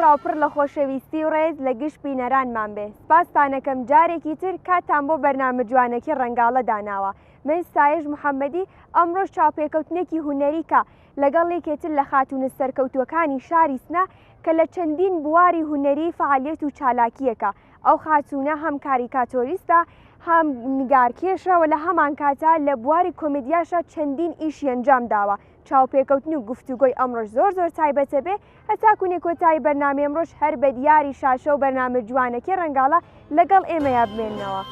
پڕاوپڕ لە خۆشەویستی و ڕێز لە گشت بینەرانمان بێ سپاستانەکەم جارێکی تر کاتتان بۆ بەرنامە جوانەکی ڕەنگاڵە داناوە من ستایش محەمەدی ئەمڕۆش چاوپێکەوتنێکی هونەری کە لەگەڵ یەکێ تر لە خاتوونە سەرکەوتووەکانی شاری سنە کە لە چەندین بواری هونەری فەعالیەت و چالاکییەکە ئەو خاتوونە هەم کاریکاتۆریستە هەم نیگارکێشە و لە هەمانکاتا لە بواری کۆمیدیاشا چەندین ئیشی ئەنجام داوە چاوپێکەوتن و گفتوگۆی ئەمڕۆش زۆر زۆر تایبەتە بێ هەتاکو کۆتایی بەرنامەی ئەمڕۆش هەر بە دیاری شاشە و بەرنامە جوانەکەی ڕەنگاڵە لەگەڵ ئێمەیا بمێننەوە.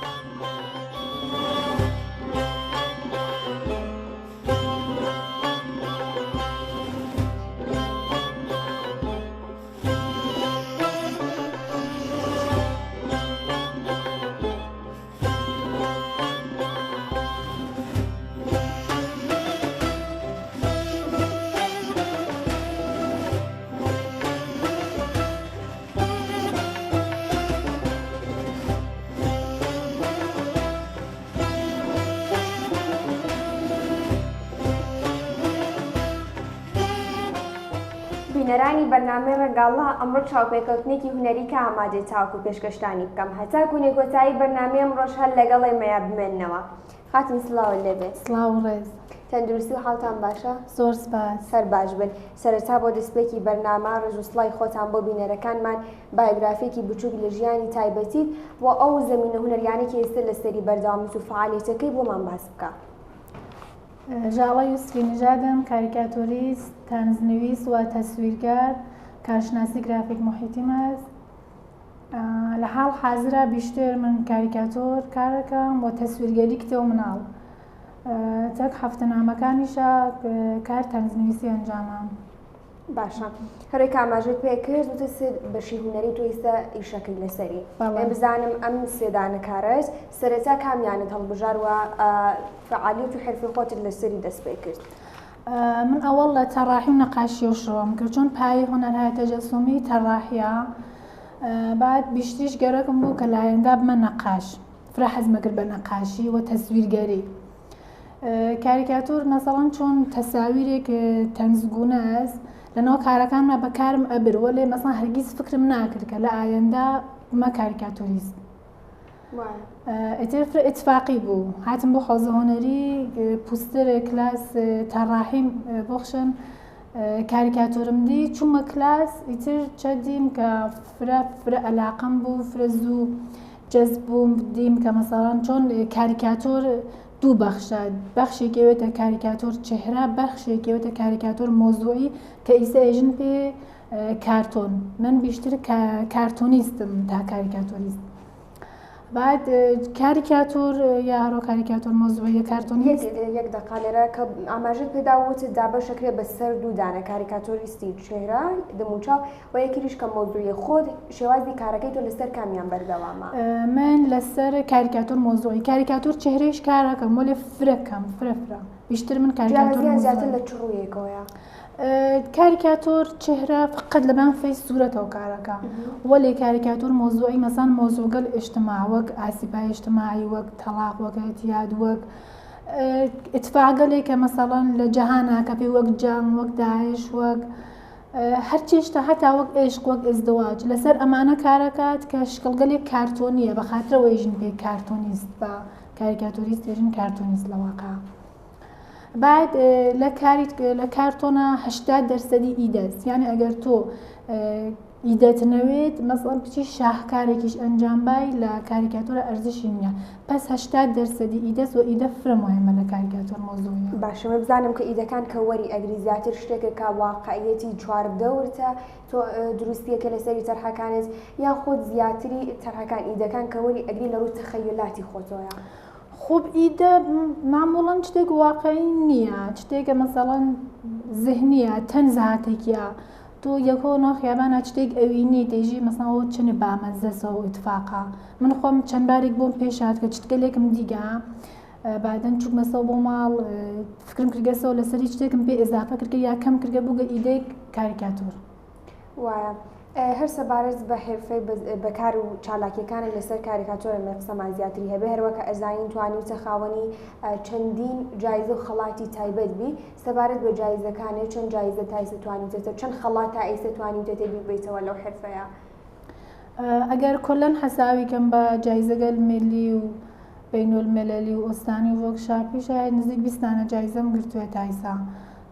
بینەرانی بەرنامەی ڕەنگاڵە ئەمڕۆ چاوپێکەوتنێکی هونەری کە ئامادەی تاوەکو پێشکەشتانی بکەم هەتا کونێ کۆتایی بەرنامەی ئەمڕۆش هەر لەگەڵ ئێمەیا بمێننەوە خاتون سڵاوت لێبێ. سڵاو و ڕێز. تەندروستی و حاڵتان باشە؟ زۆر سپاس. هەر باش بن. سەرەتا بۆ دەستپێکی بەرنامە ڕێز و سڵای خۆتان بۆ بینەرەکانمان بایۆگرافیەکی بچوک لە ژیانی تایبەتیت و ئەو زەمینە هونەریانەی کە ئێستا لەسەری بەردەوامیت و فەعالیەتەکەی بۆمان باس بکە. ژاڵە یوسفی نژادم، کاریکاتۆریست، تەنزنویس و تەسویرگەر، کارشناسی گرافیک موحیتیم هەست. لە حاڵ حازرا بیشتر من کاریکاتۆر کارەکەم و تەسویرگەری کتێو مناڵ. تەک هەفتەنامەکانیشا کار تەنزنویسی ئەنجامام. باشە هەرێک ئاماژەت پێ کرد وتت سێ بەشی هونەری تۆ ئیستا ئیشەکەی لەسەری بەڵێ. بزانم ئەم سێ دانە کارەت سەرەتا کامیانت هەڵبژار و فەعالیەت و حرفەی خۆتت لەسەری دەست پێ کرد؟ من ئەوەڵ لە تەڕاحی و نەقاشیەو شڕۆم کرد چۆن پایەی هونەرهای تەجەسومی تەڕاحیە بعد بیشتریش گەرەکم بوو کە لایەندا بمە نەقاش فرە حەزمە کرد بە نەقاشی و تەسویرگەری کاریکاتۆر مەسەڵەن چۆن تەساویرێک تەنزگونە است لەناو کارەکانما بەکارم ئەبر وەلێ مەسەڵەن هەرگیز فکرم ناکرد کە لە ئایەندا بمە کاریکاتۆریست ئیتر فرە ئیتفاقی بوو هاتم بۆ حوزە هونەری پوستر کلاس تەڕاحیم بخشن کاریکاتۆرم دی چوومە کلاس ئیتر چە دیم کە فرە فرە ئەلاقەم بوو فرە زوو جەزب بووم دیم کە مەسەڵەن چۆن کاریکاتۆر دوو بەخشە بەخشێکی ئەوێتە کاریکاتۆر چهرە بەخشێکی ئەوێتە کاریکاتۆر مۆزوعی کە ئیسە ئێژن پێ کارتۆن من بیشتر کارتۆنیستم تا کاریکاتۆریست بعد کاریکاتۆر یا هەرۆ کاریکاتۆر مۆزوعیە کارتۆنیست یەک دەقا لێرە کە ئاماژەت پێدا وتت دابەشەکرێ بە سەر دوو دانە کاریکاتۆریستی چهرە دەموچاو و یەکیش کە مەوزوعیە خۆت شێوازی کارەکەی تۆ لەسەر کامیان بەردەوامە؟ من لەسەر کاریکاتۆر مۆزوعی کاریکاتۆر چهرەیش کارەکەم وەلێ فرە کەم فرە فرە بیشتر من کاریکاتۆر جیاوازیان زیاتر لە چ ڕوویەکەوەیە؟ کاریکاتۆر چهرە فقط لەبان فەیس سوورەتەوە کارەکە وەلێ کاریکاتۆر مۆزوعی مەسان مۆزوعگەل ئیجتماع وەک ئاسیپای ئیجتماعی وەک تەڵاق وەک ئیعتیاد وەک ئیتفاقگەلێک کە مەسەڵەن لە جەهانا کە پێ وەک جەنگ وەک داعش وەک هەرچی شتە هەتا وەک ئێشق وەک ئێزدواج لەسەر ئەمانە کارەکات کە شکڵگەلێک کارتۆنیە بە خاترەوە ئێژن پێ کارتۆنیست بە کاریکاتۆریست ئێژن کارتۆنیست لە واقع بعد لە کاری لە کارتۆنە 80 دەرسەدی ئیدەست یعنی ئەگەر تۆ ئیدەت نەوێت مەسەڵەن بچی شاهکارێکیش ئەنجام بای لە کاریکاتۆرە ئەرزشی نییە پەس 80 دەرسەدی ئیدەست و ئیدە فرە مهمە لە کاریکاتۆر مەوزوعیە. باشە من بزانم کە ئیدەکان کە وەری ئەگری زیاتر شتێکە کە واقعیەتی چواردەورتە تۆ دروستیەکە لەسەری تەرحەکانت یان خۆت زیاتری تەرحەکان ئیدەکان کە وەری ئەگری لە ڕووی تەخەیولاتی خۆتەوەیە؟ خوب ئیدە ماموڵەن شتێک واقعی نییە شتێکە مەسەڵەن زهنیە تەنز هاتێکیە تۆ یەکۆ ناو خیابانا چتێک ئەوینی دەیژی مەسەڵەن ئەوە چەنێ بامەزەسە و ئیتفاقە من خۆم چەند بارێک بۆم پێش هات کە چتگەلێکم دیگە بعدەن چوومەسەوە بۆ ماڵ فکرم کردگەسەوە لەسەر هیچ شتێکم پێ ئێزافە کردگە یا کەم کردگە بووگە ئیدەیەک کاریکاتۆر. وایە. هەر سەبارەت بە حرفەی بە کار و چالاکیەکانت لەسەر کاریکاتۆر ئەمێ قسەمان زیاتری هەبێ هەروەکە ئەزانین توانیوتە خاوەنی چەندین جایزە و خەڵاتی تایبەت بی سەبارەت بە جایزەکانێ چەند جایزە تا ئیسە توانیوتەتە چەند خەڵات تا ئیسە توانیوتەتە بیبەیتەوە لەو حرفەیە؟ ئەگەر کولەن حەساوی کەم بە جایزەگەل میللی و بەینۆلمێلەلی و ئوستانی و ۆرکشاپی شاید نزیک 20 دانە جایزەم گرتووە تا ئیسا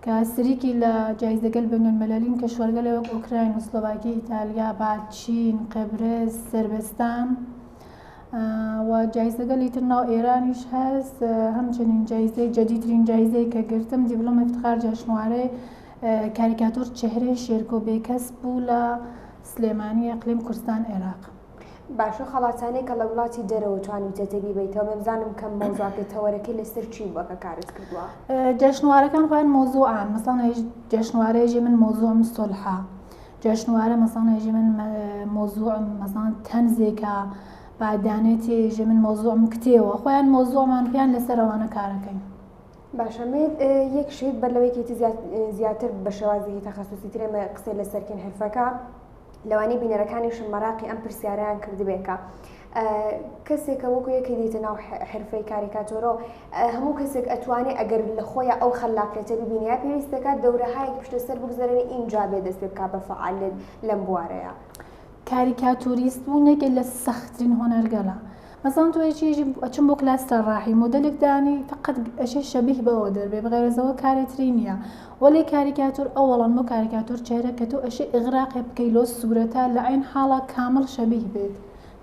کە سریکی لە جایزەگەل بەینۆلمێلەلین کەشوەرگەلێ وەک ئۆکراین و سلۆڤاکی، ئیتالیا، بعد چین، قبرس، سربستان و جایزەگەلی تر ناو ئێرانیش هەس. همچنین جایزەی جدیدترین جایزەی کە گرتم دیپلۆم افتخار جشنواره کاریکاتۆر چهرەی شێرکۆ بێکەس بوو لە سلێمانی اقلیم کوردستان عێراق. باشە خەڵاتانەی کە لە وڵاتی دەرەوە توانیوتەتە بیبەیتەوە مەبزانم کە مەوزوعەکەی تەوەرەکەی لەسەر چی بووە کە کارت کردووە؟ جەشنوارەکان خۆیان مەوزوعان، مەسەڵەن جەشنوارەیەکی من مەوزوعم سوڵحە، جەشنوارە مەسەڵەن ئێژێ من مەوزوعم مەسەڵەن تەنزێکە با دانێتێ ئێژێ من مەوزوعم کتێوە، خۆیان مەوزوعمان پێیان لەسەر ئەوانە کارەکەین. باشە مێت یەک شت بەر لەوەی کە زیاتر بە شێوازێکی تەخەسوسی تر ئێمە قسەی لەسەر کەین حرفەکە لەوانەیە بینەرەکانیشم مەراقی ئەم پرسیارەیان کردبێ کە کەسێکە وەکو یەکێ دێتە ناو حرفەی کاریکاتۆرۆ هەموو کەسێک ئەتوانێ ئەگەر لە خۆیان ئەو خەلاقیەتە ببینێ یا پێویست دەکات دەورەهایەک پشتە سەر بگوزەرێنێ ئینجا بێ دەست پێ بکا بە فەعالیەت لەم بوارەیە. کاریکاتۆریست بوون یەکێ لە سەختترین هونەرگەلە. مەسەڵەن تۆ یەکێ ئەچم بۆ کلاس تەڕاحی مۆدەلێک دانی فقط ئەشێ شەبیه بەوە دەربێ بغێرەزەوە کارێ تری نییە وەلێ کاریکاتۆر ئەوەڵەن بۆ کاریکاتۆر چهرە کە تۆ ئەشێ ئیغراقێ بکەی لۆ سورەتە لە عەین حاڵا کامڵ شەبیه بێت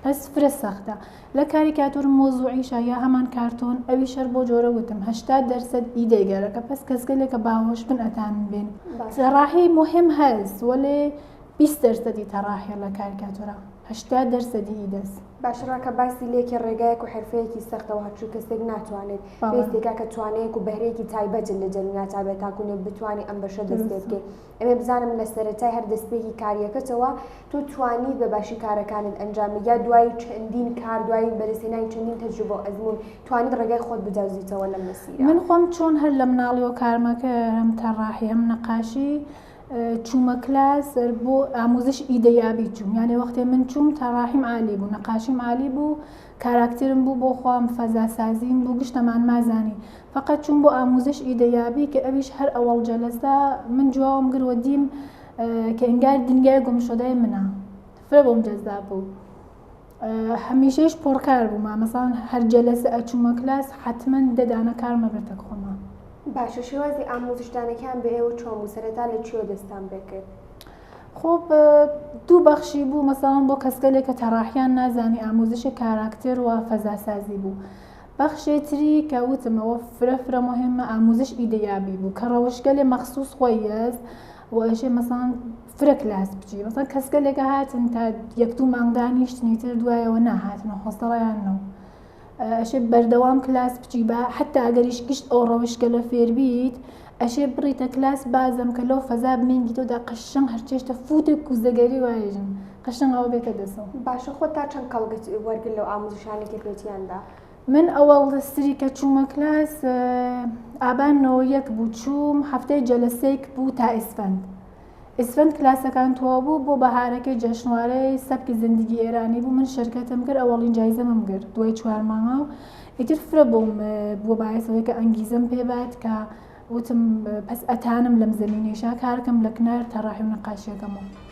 پەس فرە سەختە لە کاریکاتۆر مۆزوعیشا یا هەمان کارتۆن ئەویش هەر بۆ جۆرە وتم 80% ئیدەی گەرەکە پەس کەسگەلێکە باهۆش بن ئەتانن بێن تەڕاحی مهم هەس وەلێ 20 دەرسەدی تەڕاحیە لە کاریکاتۆرا 80 دەرسەدی ئیدەس. باشە ڕاکە باسی لێکی ڕێگایەک و حرفەیەکی سەختە و هەرچوو کەسێک ناتوانێت پێویستێکا کە توانەیەک و بەهرەیەکی تایبەتت لە جەرگنا تابێت تاکوونێ بتوانێت ئەم بەشە دەست پێ بکەیت. ئەمێ بزانم لە سەرەتای هەر دەستپێکی کاریەکەتەوە تۆ توانیت بە باشی کارەکانت ئەنجام یا دوای چەندین کار دوای بەدەستهێنانی چەندین تەجروبە و ئەزموون توانیت ڕێگای خۆت بدۆزیتەوە لەم مەسیرە؟ من خۆم چۆن هەر لە مناڵیەوە کارمەکرد هەم تەڕاحی هەم نەقاشی چوومە کلاس بۆ ئاموزش ئیدەیابی چووم یانێ وەختێ من چووم تەڕاحیم عالی بوو نەقاشیم عالی بوو کاراکترم بوو بۆ خۆم فەزاسازیم بوو گشتەمان مازانی فەقەت چووم بۆ ئاموزش ئیدەیابی کە ئەویش هەر ئەوەڵ جەلەسە من جواوم گر وە دیم کە ئنگار دنیای گومشدەی منە فرە بۆم جەزاب بوو هەمیشەیش پۆڕکار بووم مەسەڵەن هەر جەلەسە ئەچوومە کلاس حەتمەن دە دانە کارم ئەگرتە خۆما. باشە شێوازی ئاموزشدانەکەیان بە ئێوە چۆن بوو سەرەتا لە کوێوە دەستتان پێکرد؟ خۆ دوو بەخشی بوو مەسەڵەن بۆ کەسگەلێک کە تەڕاحیان نازانی ئاموزش کاراکتێر و فەزاسازی بوو بەخشێ تری کە وتم ئەوە فرە فرە مهمە ئاموزش ئیدەیابی بوو کە ڕەوشگەلێ مەخسوس خوەی یەس و ئەشێ مەسەڵەن فرە کلاس بچی مەسەڵەن کەسگەلێکە هاتن تا یەک دوو مانگ دانیشتنی تر دوایەوە ناهاتن و حوسەڵەیان نەو ئەشێ بەردەوام کلاس بچی با حتا ئەگەریش گشت ئەو ڕەوشگەلە فێربیت ئەشێ بڕیتە کلاس بازم کە لەو فەزا بمێنگیتەوە دا قەشەنگ هەرچێشتە فوتێک کوزەگەری وایژن قەشەنگ ئەوە بێتە دەسەوە. باشە خۆت تا چەند کەڵگت وەرگرت لەو ئاموزشانەی کە پێتیان دا؟ من ئەوەڵ سری کە چوومە کلاس ئابان 91 بوو چووم هەفتەی جەلەسەیک بوو تا ئیسفەند ئیسفەند کلاسەکان تەواو بوو بۆ بەهارەکەی جەشنوارەی سەبکی زندگی ئێرانی بوو من شەرکەتم کرد ئەوەڵین جایزەمم گرت دوای چوار مانگا و ئیتر فرە بۆم بووە باعث ئەوەی کە ئەنگیزەم پێ بات کە وتم پس ئەتانم لەم زەمینەیشا کارکەم لە کنار تەڕاحی و نەقاشیەکەمەوە.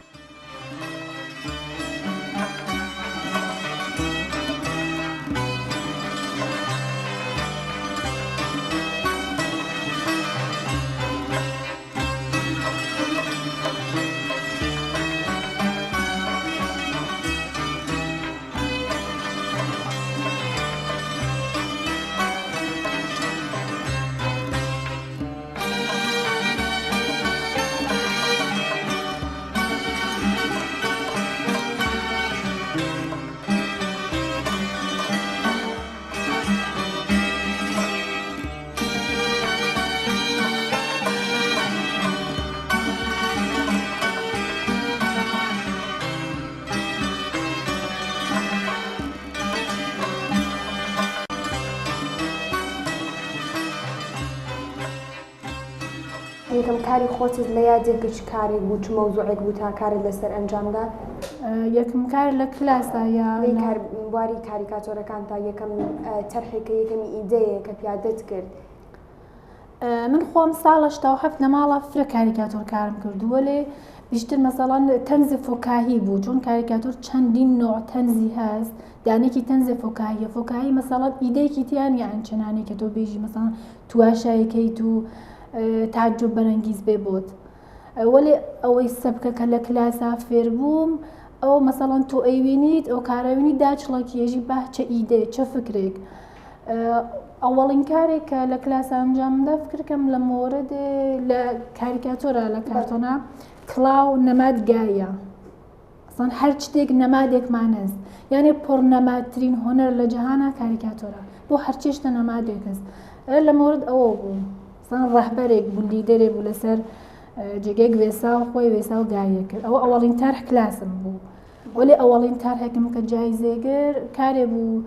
یەکەم کاری خۆتت لە یادێ کە چ کارێک بوو چ مەوزوعێک بوو تا کارت لەسەر ئەنجامدا؟ یەکەم کار لە کلاسا یا بواری کاریکاتۆرەکان تا یەکەم تەرحێکە یەکەمی ئیدەیە کە پیادەت کرد؟ من خۆم ساڵ 87 لە ماڵە فرە کاریکاتۆر کارم کردووە لێ بیشتر مەسەڵەن تەنز فۆکاهی بوو چۆن کاریکاتۆر چەندین نوع تەنزی هەست دانێکی تەنزە فۆکاهیە فۆکاهی مەسەڵەن ئیدەیەکی تیان یان چنانی کە تۆ بێژی مەسەڵەن تواشایەکەیت و تعجب بەرەنگیز بێ بۆت وەلێ ئەوەی سەبکە کە لە کلاسا فێر بووم ئەو مەسەڵەن تۆ ئەیوینیت ئەو کارەوینی داچڵەکیێژی باه چە ئیدێ چە فکرێک ئەوەڵین کارێک کە لە کلاس ئەنجامدا فکرکەم لە مۆرد لە کاریکاتۆرە لە کارتۆنا کڵاو نەماد گایە ئەسڵەن هەر شتێک نەمادێکمان هەست یانێ پڕنەمادترین هونەر لە جەهانا کاریکاتۆرە بۆ هەرچی شتە نەمادێک هەست لە مۆرد ئەوە بوو ئەسڵەن ڕەهبەرێک بوو لیدەرێ بوو لەسەر جێگەی وێسا و خۆی وێسا و گایە کرد ئەوە ئەوەڵین تەرح کلاسم بوو وەلێ ئەوەڵین تەرحێکم کە جایزێگر کارێ بوو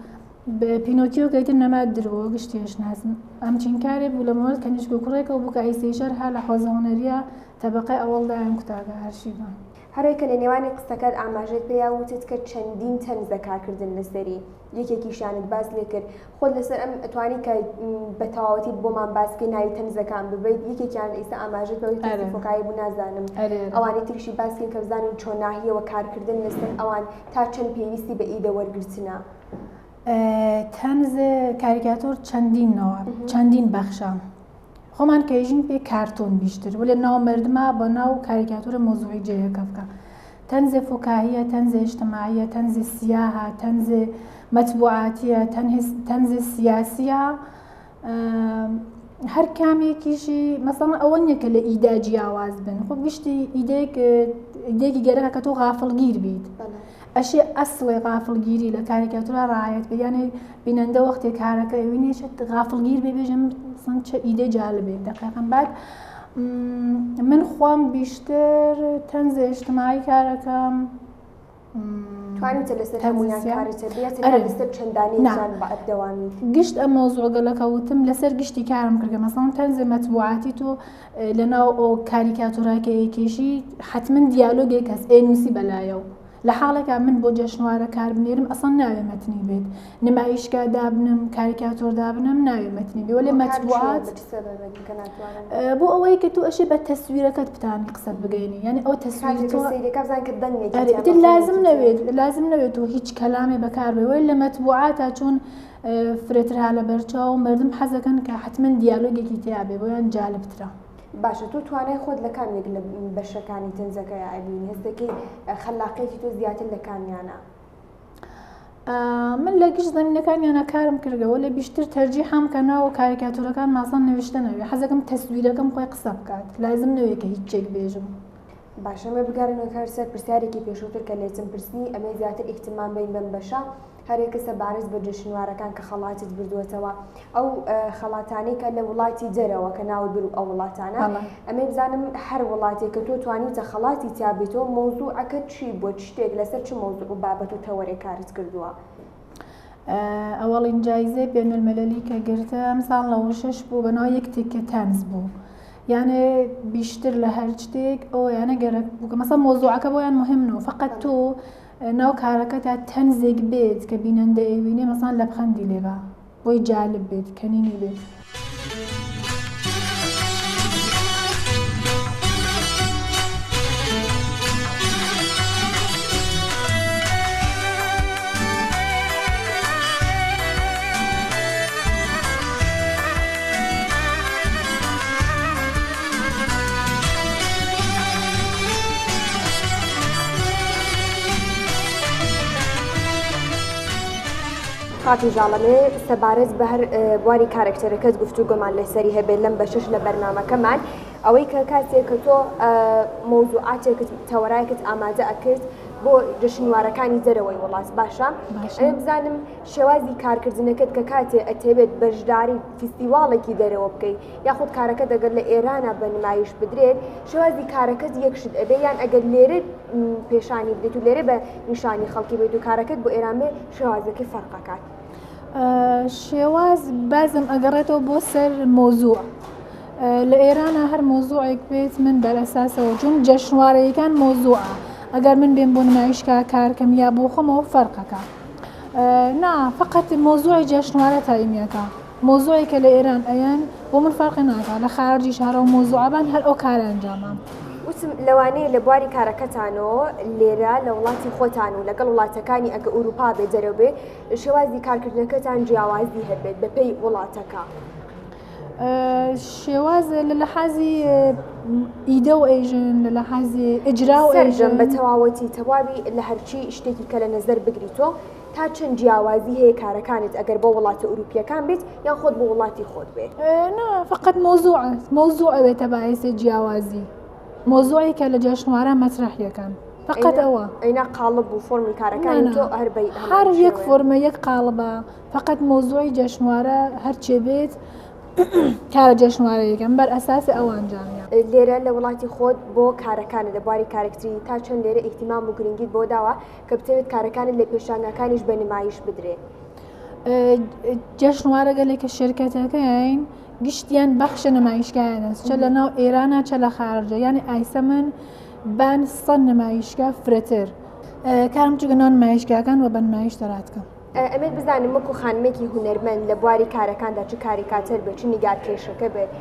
پینۆکیۆ کە ئیتر نەماد درەوە گشتێش ناسم ئەمچین کارێ بوو لە مۆرد کەنیشک و کوڕێکەوە بوو کە ئەیسەیشەر ها لە حۆزە هونەریە تەبەقەی ئەوەڵ دایم کوتاگە هەرشی بە. هەرۆی کە لە نێوانی قسەکەت ئاماژەت پێیا وتت کە چەندین تەنزە کارکردن لەسەری یەکێکیشیانت باس لێ کرد خۆت لەسەر ئەم ئەتوانی کە بە تەواوەتی بۆمان باس بکەی ناوی تەنزەکان ببیت یەکێکیان ئیستا ئاماژەت بەوەی تەنزی فۆکایی بوو نازانم ئەوانی تریشی باس بکەین کە بزانین چۆناهیەوە کارکردن لەسەر ئەوان تا چەند پێویستی بە ئیدە وەرگرتنە. تەنز کاریکاتۆر چەندین نەوە چەندین بەخشە خۆمان کە ئێژین پێ کارتۆن بیشتر وەلێ ناو مەردما بە ناو کاریکاتۆرە مۆزوعی جێیەکە بکە تەنزێ فۆکاهیە تەنزێ ئیجتماعیە تەنزێ سیاهە تەنزێ مەتبوعاتیە تەنزێ سیاسیە هەر کامێکیشی مەسەڵەن ئەوە نییە کە لە ئیدا جیاواز بن خۆ گشتی ئیدێک ئیدێکی گەرەکە کە تۆ غافڵگیر بیت ئەشێ ئەسڵی غافڵگیری لە کاریکاتورا ڕایەت بێ یانێ بینەندە وەختێ کارەکە ئەوینێ شت غافڵگیر بێ بێژم سن چە ئیدێ جالبێ دقیقا بعد من خۆم بیشتر تەنز اجتماعی کارەکەم توانیتە لەسەر هەموویان کارت هەبێ تەنیا لەسەر چەندانێکیان بە بەردەوامی؟ گشت ئەم مەوزوعگەلەکە وتم لەسەر گشتی کارم کردگە مەسەڵەن تەنز مەتبوعاتی تۆ لەناو ئەو کاریکاتۆرا کە ئەیکێشی حەتمەن دیالۆگێک هەست ئەینووسی بەلایەو لە حاڵێکا من بۆ جەشنوارە کار بنێرم ئەسڵەن ناوێ مەتنی بێت نمایشگا دابنم کاریکاتۆر دابنم ناوێ مەتنی بێ وەلێ مەتبوعات بۆ ئەوەی کە تۆ ئەشێ بە تەسویرەکەت بتانی قسەت بگەێنی یعنی ئەو تەسویر تۆ ئیتر لازم نەوێت لازم نەوێت تۆ هیچ کەلامێ بەکار بێ وەی لە مەتبوعاتا چۆن فرەتر ها لە بەرچاو مردم حەزەکەن کە حتمما دیالۆگێکی تیا بێ بۆیان جالبترە. باشە تۆ توانای خۆت لە کام یەک لە بەشەکانی تەنزەکەیا ئەبینی هەست دەکەی خەلاقیەتی تۆ زیاتر لە کامیانە؟ من لە گشت زەمینەکانیانە کارم کردەوە لە بیشتر تەرجیحام کە ناو کاریکاتۆرەکان مازان نوێشتە نەوێ حەزەکەم تەسویرەکەم خۆی قسە بکات لازم نەوێ کە هیچ چێک بێژم. باشە ئەمە بگەڕێنەوە کار سەر پرسیارێکی پێشووتر کە لێتم پرسی ئەمەی زیاتر ئیهتمام بین بەم بەشە هەرێکە سەبارەت بە جەشنوارەکان کە خەڵاتت بردووەتەوە ئەو خەڵاتانەی کە لە وڵاتی دەرەوە کە ناوت برو ئەو وڵاتانە ئەمەی بزانم هەر وڵاتێک کە تۆ توانیوتە خەڵاتی تیا بیتەوە مەوزوعەکە چی بووە چ شتێک لەسەر چ مەوزوع و بابەت و تەوەرێک کارت کردووە؟ ئەوەڵین جایزەی بێنولمەلەلی کە گرتم ساڵ 96 بوو بەناو یەک تێکە تەنز بوو یانێ بیشتر لە هەر شتێک ئەو یانە گەرەک بوو کە مەسەڵ مۆزوعەکە بۆیان مهم نو فقط تۆ ناو کارەکەتا تەنزێک بێت کە بینەندە ئەیبینێ مەسەڵەن لەبخەندی لێبا بۆی جالب بێت کەنینی بێت. خاتوو ژاڵەمێ سەبارەت بە هەر بواری کارەکتەرەکەت گفتوگۆمان لەسەری هەبێت لەم بەشەش لە بەرنامەکەمان ئەوەی کە کاتێک کە تۆ مەوزوعاتێکت تەوەرایەکت ئامادە ئەکرد بۆ جەشنوارەکانی دەرەوەی وڵات باشە ئەوێ بزانم شێوازی کارکردنەکەت کە کاتێ ئەتەوێت بەشداری فیستیواڵێکی دەرەوە بکەی یاخود کارەکەت ئەگەر لە ئێرانە بە نمایش بدرێت شێوازی کارەکەت یەک شت ئەبێ یان ئەگەر لێرە پێشانی بدەیت و لێرە بە نیشانی خەڵکی بێت و کارەکەت بۆ ئێران بێ شێوازەکەی فەرقەکات. شێواز بازم ئەگەڕێتەوە بۆ سەر مۆزوع لە ئێرانە هەر مۆزوعێک بێت من بەرەساسەوە چون جەشنوارەیەکان مۆزوعە. ئەگەر من بێم بۆ نمایشکا کارکەم یا بۆ خۆمەوە فەرقەکە نا فقط مۆزوعی جەشنوارە تایمیەکە مۆزوعی کە لە ئێران ئەیەن بۆ من فەرقی ناکا لە خارجیش هەر ئەو مۆزوعە بان هەر ئەو کارە ئەنجامام. وتم لەوانەیە لە بواری کارەکەتانەوە لێرە لە وڵاتی خۆتان و لەگەڵ وڵاتەکانی ئەگە ئوروپا بێ دەرەوە بێ شێوازی کارکردنەکەتان جیاوازی هەبێت بەپێی وڵاتەکە. شێواز لە لەحازی ئیدە و ئەیژن لە لەحازی ئیجرا و سەرجەم بە تەواوەتی تەواوی لە هەرچی شتێکی کە لە نەزەر بگری تۆ تا چەند جیاوازی هەیە کارەکانت ئەگەر بۆ وڵاتە ئوروپیەکان بێت یان خۆت بۆ وڵاتی خۆت بێت؟ نا فقط مۆزوع مۆزوع ئەوێتە باعیسێ جیاوازی مۆزوعی کە لە جەشنوارە مەترەحیەکان فقط ئەوە ئەینا قاڵب و فۆرمی کارەکانی تۆ هەر بە هەر یەک فۆرمە یەک قاڵبە فقط مۆزوعی جەشنوارە هەرچێ بێت کارە جەشنوارەیەکەم بەر ئەساسی ئەوە ئەنجامیان. لێرە لە وڵاتی خۆت بۆ کارەکانت لە بواری کارەکتری تا چەند لێرە ئیهتیمام و گرنگیت بۆ داوە کە بتەوێت کارەکانت لە پێشانگاکانیش بە نمایش بدرێ؟ جەشنوارە گەلێک کە شرکەتەکەین گشتیان بەخشە نمایشگایانەس چە لە ناو ئێرانە چە لە خارجە یعنی ئایسە من بان سە نمایشگا فرەتر کارم چگە ناو نمایشگاکان و بە نمایش دەراتکەم. ئەمێت بزانم وەکو خانمێکی هونەرمەند لە بواری کارەکاندا چ کاریکاتەر بێت چ نیگارکێشەکە بێت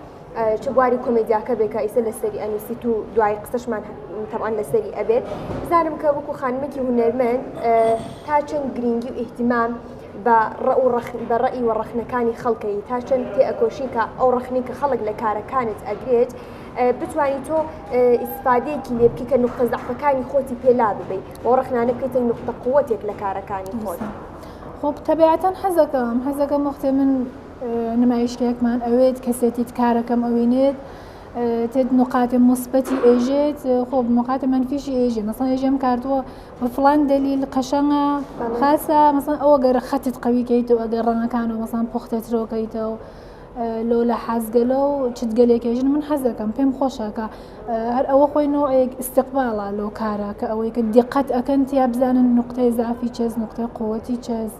چ بواری کۆمێدیاکە بێت کە ئیسە لەسەری ئەنووسیت و دوای قسەشمان تەبعەن لەسەری ئەبێت بزانم کە وەکو خانمێکی هونەرمەند تا چەند گرنگی و ئیهتیمام بە ڕە و ڕەخ بە ڕەئی و ڕەخنەکانی خەڵکەی تا چەند تێئەکۆشی کە ئەو ڕەخنەی کە خەڵک لە کارەکانت ئەگرێت بتوانی تۆ ئیسفادەیەکی لێ بکەی کە نوقتە زەعفەکانی خۆتی پێ لا ببەی بۆ ڕەخنانە بکەیتە نوقتە قوتێک لە کارەکانی خۆت. خۆ تەبیعەتەن حەزەکەم حەزەکەم وەختێ من نمایشکێکمان ئەوێت کەسێتیت کارەکەم ئەوینێت تێت نقاتی مثبەتی ئێژێت خۆ نقاتی منفیشی ئێژێ مەسەڵەن ئێژێم کارتووە بە فڵان دەلیل قەشەنگە خاسە مەسەڵەن ئەوە گەر خەتت قەوی کەیتەوە ئەگەر ڕەنگەکانەوە مەسەڵەن پوختەترەوە کەیتەوە لۆ لە حەزگەلە و چتگەلێکێژن من حەزەکەم پێم خۆشە کە هەر ئەوە خۆی نوعێک ئیستقباڵە لۆ کارە کە ئەوەی کە دیقەت ئەکەن تیا بزانن نقطەی زافی چەز نقطەی قوەتی چەز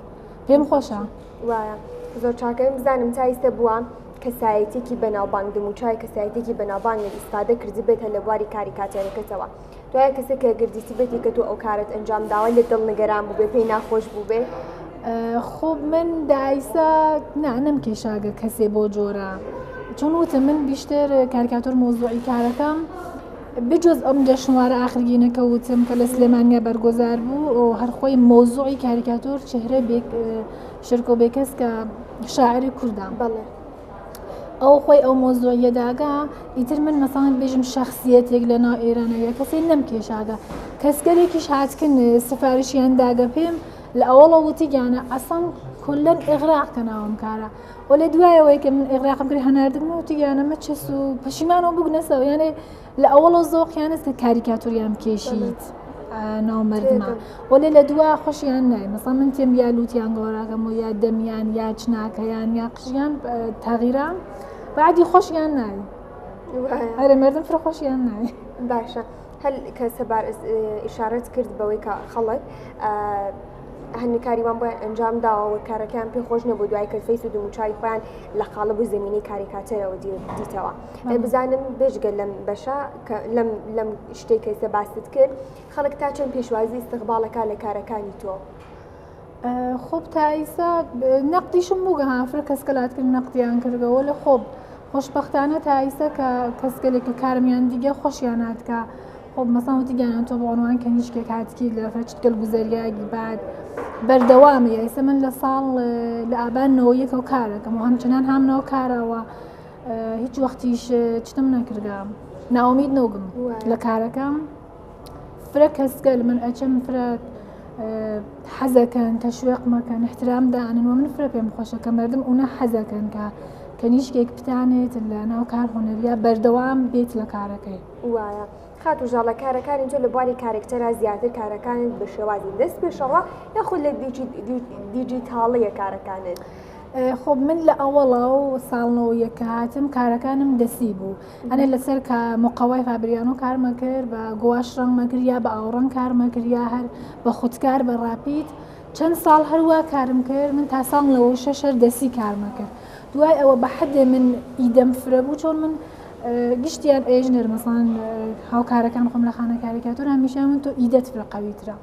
پێم خۆشە. وایە زۆر چاکەم بزانم تا ئیستە بووە کەسایەتێکی بەناوبانگ دەموچای کەسایەتێکی بەناوبانگت ئیسفادە کردبێتە لە بواری کاریکاتێرەکەتەوە دوای کەسێک کە گردیتی بێتی کە تۆ ئەو کارت ئەنجام داوە لێت دڵنگەران بووبێ پێی ناخۆش بووبێ؟ خۆ من دایسە نا نەمکێشاگە کەسێ بۆ جۆرە چۆن وتم من بیشتر کاریکاتۆر مۆزوعی کارەکەم بجز ئەم جەشنوارە ئاخرگینە کە وتم کە لە سلێمانیا بەرگۆزار بوو و هەر خۆی مۆزوعی کاریکاتۆر چهرە بێ شرکۆ بێکەس کە شاعری کوردە بەڵێ ئەو خۆی ئەو مۆزوعیە داگا ئیتر من مەسەڵەن بێژم شەخسیەتێک لە ناو ئێرانە یا کەسێ نەمکێشاگە کەسگەلێکیش هاتکن سفارشیان داگە پێم لە ئەوەڵە وتیگیانە ئەسڵەن کلەن ئێغراق کە ناوم کارە و لە دوایەوەی کە من ئێغراقم کرد هەناردم وتیگیانە مە چەس و پەشیمانەوە بگنەسەوە یانێ لە ئەوەڵە زۆقیانە کە کاریکاتۆریان بکێشیت ناو مردمە وەلێ لە دوا خۆشیان نای مەسا من تێم یا لوتیان گۆراکەم و یا دەمیان یا چناکەیان یا قژیان تاغیرا بعدی خۆشیان نای ئەرێ مردم فرە خۆشیان نای باشە هەل کە سەبار ئیشارەت کرد بەوەی کە خەڵک هەندێک کاری وان بۆیان ئەنجام داوە و کارەکەیان پێ خۆش نەبوو دوای کە face و دموچاوی خۆیان لە قاڵب و زمینەی کاریکاتێرەوە دیتەوە بزانم بێجگە لەم بەشە کە لەم لەم شتێک کە ئێستا باست کرد خەڵک تا چەند پێشوازی ئیستقباڵەکە لە کارەکانی تۆ؟ خۆب تا ئیسا نەقدیشم بووگە ها فرە کەس کەلات کرد نەقدیان کردگە وەلێ خۆب خۆشبەختانە تا ئیسا کە کەسگەلێک کە کارمیان دیگە خۆشیان هاتکە خۆب مەسان وتی گیانە تۆ بە عنوان کەنیشکێک هاتکی لە فرە چتگەل گوزەریاگی بعد بەردەوامە ئیسا من لە ساڵ لە ئابان نەوە یەکەوە کارەکەم و هەمچنان هامنەوە کارەوە هیچ وەختیش چتم نەکردگە ناومید نەوگم لە کارەکەم فرە کەسگەل من ئەچم فرە حەزەکەن تەشوێقمەکەن احترام دانن و من فرە پێم خۆشە کە مردم ئەوە حەزەکەن کە کەنیشکێک بتانێت لە ناو کار هونەریە بەردەوام بێت لە کارەکەی وایە خاتوو ژاڵە کارەکانی تۆ لە بواری کارێکتەرا زیاتر کارەکانت بە شێوازی دەست پێشەوە یاخود لە دیجیتاڵیە کارەکانت؟ خۆ من لە ئەوەڵە و ساڵنەوە یەک هاتم کارەکانم دەسی بوو ئەنێ لەسەر کە مقەوای فابریانۆ کارمە کرد بە گواش ڕەنگمە کرد یا بە ئاوڕەنگ کارمە کرد یا هەر بە خودکار بە ڕاپید چەند ساڵ هەروا کارم کرد من تا ساڵ 96 هەر دەسی کارمە کرد دوای ئەوە بە حدێ من ئیدەم فرە بوو چۆن من. گشتیان ئێژنەر مەسەڵەن هاوکارەکان خۆم لە خانە کاریکاتۆر هەمیشە من تۆ ئیدەت فرە قەویترە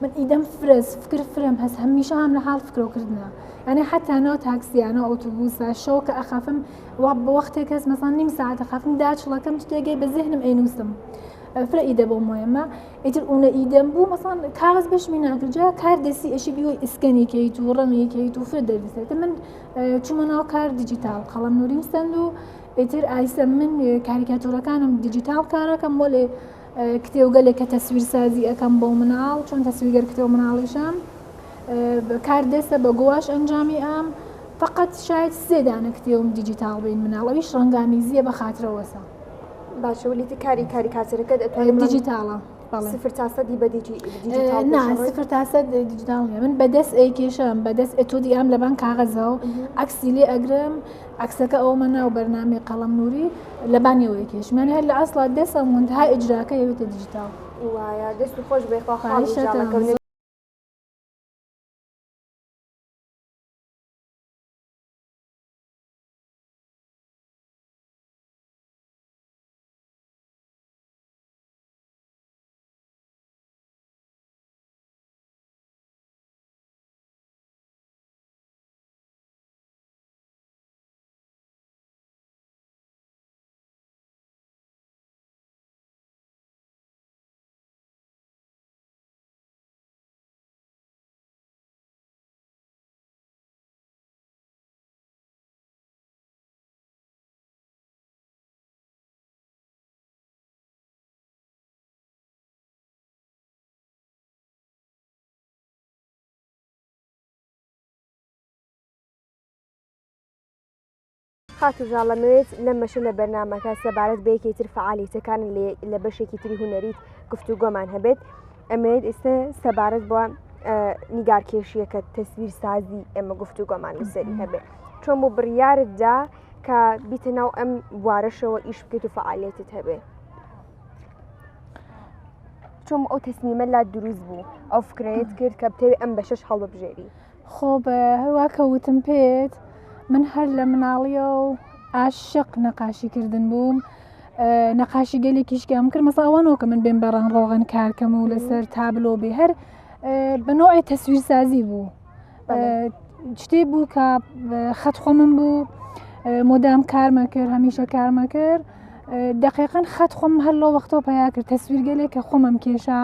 من ئیدەم فرەس فکر فرەم هەس هەمیشە هەم لە حاڵ فکرەوکردنە یعنی حتا ناو تاکسیانە ئۆتۆبوسە شەو کە ئەخەفم بە وەختێک هەس مەسەڵەن نیم ساعت ئەخەفم داچڵەکەم شتێکەی بە زهنم ئەینووسم فرە ئیدە بۆ مهمە ئیتر ئونە ئیدەم بوو مەسەڵەن کاغەز بەشمی ناکرد جا کار دەسی ئەشی بیوەی ئیسکەنی کەیت و ڕەنگی کەیت و فرە دەردەسەر من چوومە ناو کار دیجیتاڵ قەڵەم نوریم سەند و ئیتر ئایسە من کاریکاتۆرەکانم دیجیتاڵ کارەکەم وەلێ کتێوگەلێک کە تەسویرسازی ئەەکەم بۆ مناڵ چۆن تەسویرگەر کتێو مناڵیشم کار دەستە بە گۆواش ئەنجامی ئەم فقط شاید سێ دانە کتێوم دیجیتاڵ بین مناڵ ئەویش ڕەنگامیزیە بە خاترەوەسە. باشە ولیتی کاری کاریکاتۆرەکەت ئەتوانم دیجیتاڵە سفر تا سەدی بە دیجیتاڵ نا سفر تا سەد دیجیتاڵ نییە من بەدەست ئەیکێشم بەدەست ئەتۆدی ئەم لەبان کاغەزەوە عەکسی لێ ئەگرم عەکسەکە ئەومە ناو بەرنامەی قەڵەم نووری لەبانیەوە یەکێشم یان هەر لە ئەسڵا دەسەم منتها ئیجراکە یەوێتە دیجیتاڵ. وایە دەست خۆش بێ خوا خاڵی جاڵەکەم. خاتوو ژاڵ ئەمەوێت لەم بەشە لە بەرنامەکە سەبارەت بە یەکێ تر فەعالیتەکان لە بەشێکی تری هونەریت گفتوگۆمان هەبێت ئەمەوێت ئێستا سەبارەت بۆ نیگارکێشیەکە تەسویر سازی ئێمە گفتوگۆمان لەسەری هەبێت چۆن بۆ بڕیارت دا کە بیتە ناو ئەم بوارەشەوە ئیش بکەیت و فەعالیتت هەبێ چۆن ئەو تەسمیمە لا دروست بوو ئەو فکرەیەت کرد کە بتەوێت ئەم بەشەش هەڵببژێری خۆ بە هەروا کە وتم پێت من هەر لە مناڵیەوە عاشق نەقاشی کردن بووم نەقاشی گەلێکیش کەم کرد مەسا ئەوە کە من بێم بە ڕەنگ ڕۆغن کارکەم و لەسەر تابلۆ بێ هەر بە نوعی تەسویرسازی بوو شتێ بوو کە خەت خۆمم بوو مدام کارمە کرد هەمیشە کارمە کرد دقیقا خەت خۆم هەر لەو وەختەوە پیا کرد تەسویرگەلێک کە خۆمم کێشا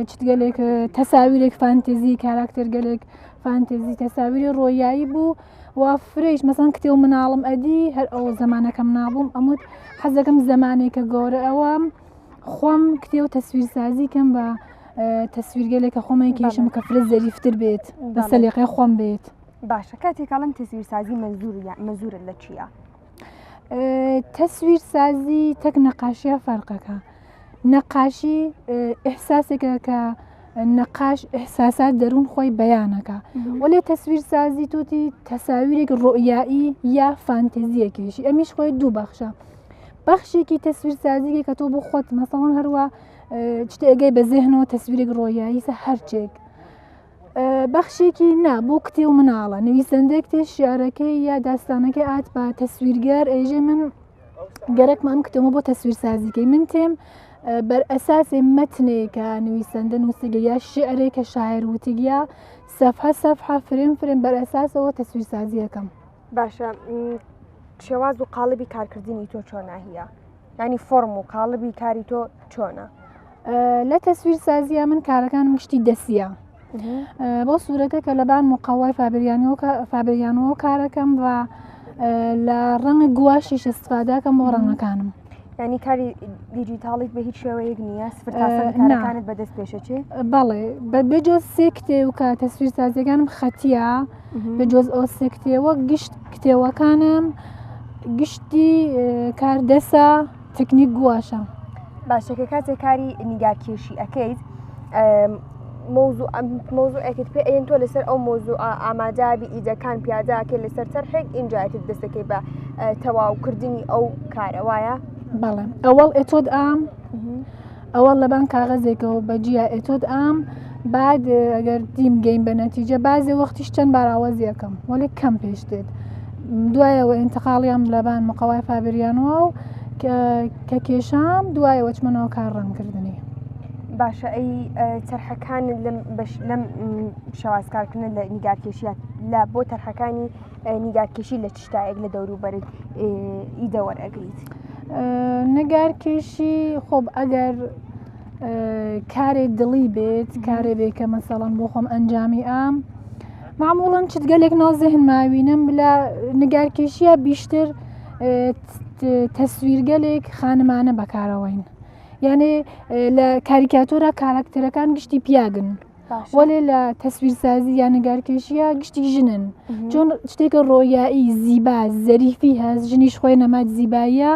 چتگەلێک تەساویرێک فانتزی کاراکتەرگەلێک فانتزی تەساویری ڕۆیایی بوو و فرەیش مەسەن کتێو مناڵم ئەدی هەر ئەو زەمانەکە مناڵ بووم ئەموت حەزەکەم زەمانێکە گەورە ئەوەم خۆم کتێو تەسویرسازی کەم بە تەسویرگەلێک کە خۆمەی کێشم کە فرە زەریفتر بێت بە سەلیقەی خۆم بێت. باشە کاتێک ئەڵێن تەسویرسازی مەنزور مەزورت لە چییە؟ تەسویرسازی تەک نەقاشیە فەرقەکە نەقاشی ئیحساسێکە کە نەقاش ئیحساسات دەروون خۆی بەیانەکە وەلێ تەسویرسازی تۆتی تەساویرێک ڕۆیایی یا فانتزیەکێشی ئەمیش خۆی دوو بەخشە بەخشێکی تەسویرسازیگە کە تۆ بۆ خۆت مەسەڵەن هەروە شتێگەی بە زێهنەوە تەسویرێک ڕۆیایی سە هەرچێک بەخشێکی نا بۆ کتێ و مناڵە نویسەندێک تێ شعرەکەی یا داستانەکەی ئات بە تەسویرگەر ئێژێ من گەرەکمە ئەم کتێبە بۆ تەسویرسازیکەی من تێم بەر ئەساسێ مەتنێکە نویسەندە نووسیگە یا شعرێک کە شاعر وتگیا سەفحە سەفحە فرێم فرێم بەر ئەساسەوە تەسویرسازیەکەم. باشە شێواز و قاڵبی کارکردنی تۆ چۆنە هیە؟ ینی فۆرم و قاڵبی کاری تۆ چۆنە؟ لە تەسویر سازیە من کارەکانم گشتی دەسیە بۆ سوورەتە کە لەبان مقەوای فابریانەوە کارەکەم و لە ڕەنگ گواشیش استفادەکەم بۆ ڕەنگەکانم. ینی کاری دیجیتاڵیت بە هیچ شێوەیەک نییە سفر کارەکانت بەدەست پێشەچێ بەڵێ بە بێجۆز سێ کتێ و کە تەسویر سازیەکانم خەتیە بە جۆز ئەو سێ کتێوە گشت کتێوەکانم گشتی کار دەسە تەکنیک گواشە. باشە کە کاتێک کاری نیگارکێشی ئەکەیت مەوزوعێکت پێ ئەیەن تۆ لەسەر ئەو مۆزوع ئامادابی ئیدەکان پیاداکە لەسەر تەرحێک ئینجایتت دەستەکەی بە تەواوکردنی ئەو کارە وایە؟ بەڵێ ئەوەڵ ئێتۆد ئام ئەوە لەبان کاغەزێکەوە بە جیا ئێتۆد ئام بعد ئەگەر دیم گەیم بە نەتیجە بازێ وەختیش چەند باراوەزی ئەکەم وەلی کەم پێش دێت دوایەوە ئینتقاڵیان لەبان مقەوای فابریانەوە و کە کێشام دوایەوە چمە ناو کار ڕەنگکردنی. باشە ئەی تەرحەکان لەم بەش لەم شێوازکارکردنە لە نیگارکێشیە لە بۆ تەرحەکانی نیگارکێشی لە چ شتایەک لە دەوروبەرت ئیدە وەرئەگریت؟ نگارکێشی خۆب ئەگەر کارێ دڵی بێت کارێ بێ کە مەسەڵەن بۆ خۆم ئەنجامی ئام معموڵەن چتگەلێک ناو زهن ماوینم لە نگارکێشیە بیشتر تەسویرگەلێک خانمانە بەکارەوەین یانێ لە کاریکاتۆرە کاراکتەرەکان گشتی پیاگن وەلێ لە تەسویرسازی یا نگارکێشیە گشتی ژنن چۆن شتێکە ڕۆیایی زیبا زەریفی هەست ژنیش خۆی نەماد زیباییە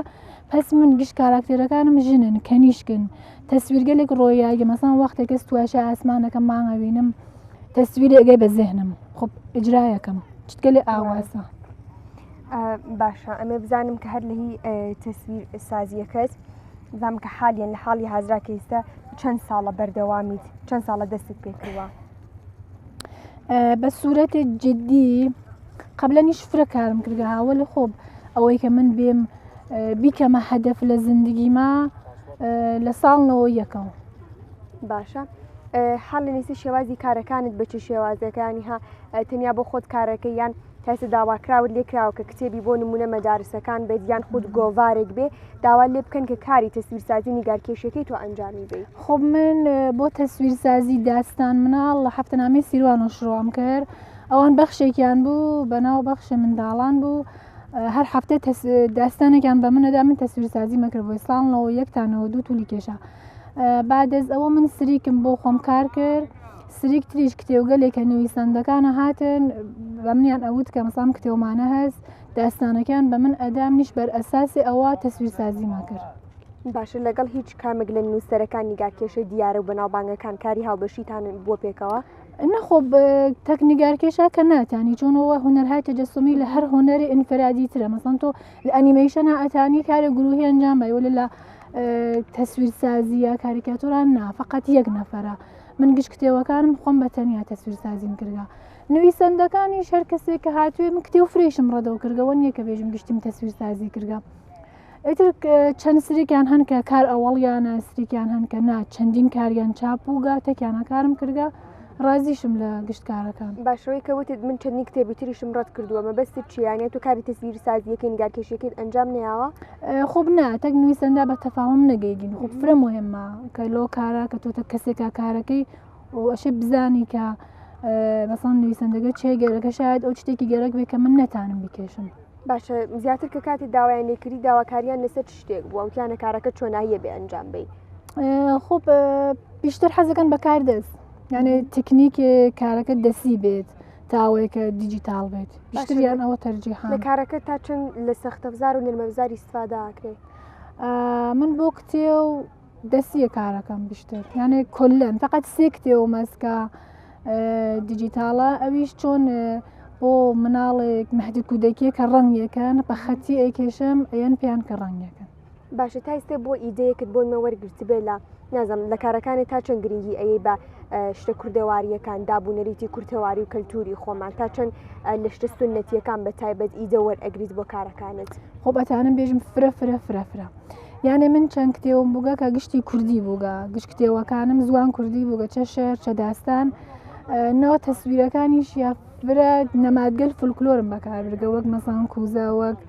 پس من گشت کاراکتێرەکانم ژنن کەنیشکن تەسویرگەلێک ڕۆیاییە مەسان وەختێک کەس تواشە ئاسمانەکە مانگەوینم تەسویرێ ئەگەی بە زێهنم خب ئیجرایەکەم چتگەلێ ئاواسە. باشە ئەمێ بزانم کە هەر لە هی تەسویر سازیەکەت بزانم کە حالیان لە حاڵی حازرا کە ئیستا چەند ساڵە بەردەوامیت چەند ساڵە دەستت پێ کردووە؟ بە سوورەتی جدی قبلەنیش فرە کارم کردگە هاوەلی خۆب ئەوەی کە من بێم بیکەمە هەدەف لە زندگیما لە ساڵنەوە یەکەوە. باشە حاڵی نیسی شێوازی کارەکانت بە چ شێوازەکانی ها تەنیا بۆ خۆت کارەکە یان تاسە داواکراوت لێکراوە کە کتێبی بۆ نمونە مەدارسەکان بێت یان خود گۆڤارێک بێ داوا لێ بکەن کە کاری تەسویرسازی و نیگارکێشیەکەی تۆ ئەنجامی بەی. خۆ من بۆ تەسویرسازی داستان مناڵ لە هەفتەنامەی سیروانەوە شروعم کرد ئەوان بەخشێکیان بوو بەناو بەخشی منداڵان بوو هەر هەفتە داستانێکیان بە منەدا من تەسویرسازی مەکرد بۆی ساڵ 91 تا 92 تولی کێشا بعد از ئەوە من سریکم بۆ خۆم کار کرد سریک تریش کتێوگەلێک کە نویسەندەکانە هاتن بە منیان ئەوت کە مەسام کتێومانە هەست داستانەکان بە من ئەدا منیش بەر ئەساسی ئەوە تەسویرسازیمان کرد. باشە لەگەڵ هیچ کامێک لە نووسەرەکان نیگارکێشە دیارە و بەناوبانگەکان کاری هاوبەشیتان بووە پێکەوە؟ نەخۆ تەک نیگارکێشا کە ناتانی چۆنەوە هونەرهای تەجەسومی لە هەر هونەری ئینفرادی ترە مەسەن تۆ لە ئەنیمەیشەنا ئەتانی کارە گروهی ئەنجام بای وەلێ لە تەسویرسازی یا کاریکاتۆران نا فقط یەک نەفەرە من گشت کتێوەکانم خۆم بە تەنیا تەسویرسازیم کردگە نویسەندەکانیش هەر کەسێک کە هاتوێ من کتێو فرەیشم ڕەدەو کردگە نییە کە بێژم گشتیم تەسویرسازی کردگە ئیتر چەند سریکیان هەن کە کار ئەوەڵیانە سریکیان هەن کە نا چەندین کاریان چاپ بووگە تەکیانە کارم کردگە ڕازیشم لە گشت کارەکان. باشەوەی کە وتت من چەندین کتێبی تریشم ڕەت کردووە مەبەستت چییە یانی تۆ کاری تەسویرسازییەکەی نیگارکێشیەکەیت ئەنجام نەیاوە؟ خۆب نا تەک نویسەندا بە تەفاهم نەگەیگین خۆب فرە مهمە کە لۆ کارە کە تۆ تەک کەسێکا کارەکەی و ئەشێ بزانی کە مەسەڵەن نویسەندەگە چێ گەرەکە شاید ئەو شتێکی گەرەک بێ کە من نەتانم بیکێشم. باشە زیاتر کە کاتی داوایان لێکردی داواکاریان لەسەر چ شتێک بووە وتیانە کارەکە چۆناییە بێ ئەنجام بەی؟ خۆب بیشتر حەزەکەن بە کار دەست یانێ تەکنیک کارەکە دەسی بێت تا ئەوەی کە دیجیتاڵ بێت بیشتریان ئەوە تەرجیحان لە کارەکە تا چەند لە سەختەفزار و نەرمەفزار ئیستفادە ئەکرێ؟ من بۆ کتێو دەسیە کارەکەم بیشتر یانێ کلەن فقط سێ کتێو مەسکە دیجیتاڵە ئەویش چۆن بۆ مناڵێک مەهدی کودەکیە کە ڕەنگێکەن بە خەتی ئەیکێشم ئەیەن پێیان کە ڕەنگێکن. باشە تا ئیستێ بۆ ئیدەیەکت بۆ نمە وەرگرتبێ لە نازم لە کارەکانی تا چەند گرنگی ئەیەی بە شتە کوردەواریەکان دابوونەریتی کورتەواری و کەلتوری خۆمان تا چەند لە شتە سنەتیەکان بە تایبەت ئیدە وەرئەگریت بۆ کارەکانت؟ خۆ بەتانم بێژم فرە فرە فرە فرە یانێ من چەند کتێوم بووگە کە گشتی کوردی بووگە گشت کتێوەکانم زوان کوردی بووگە چە شعر چە داستان ناو تەسویرەکانیش یا فرە نەمادگەل فولکلۆرم بەکاربردگە وەک مەسان کوزە وەک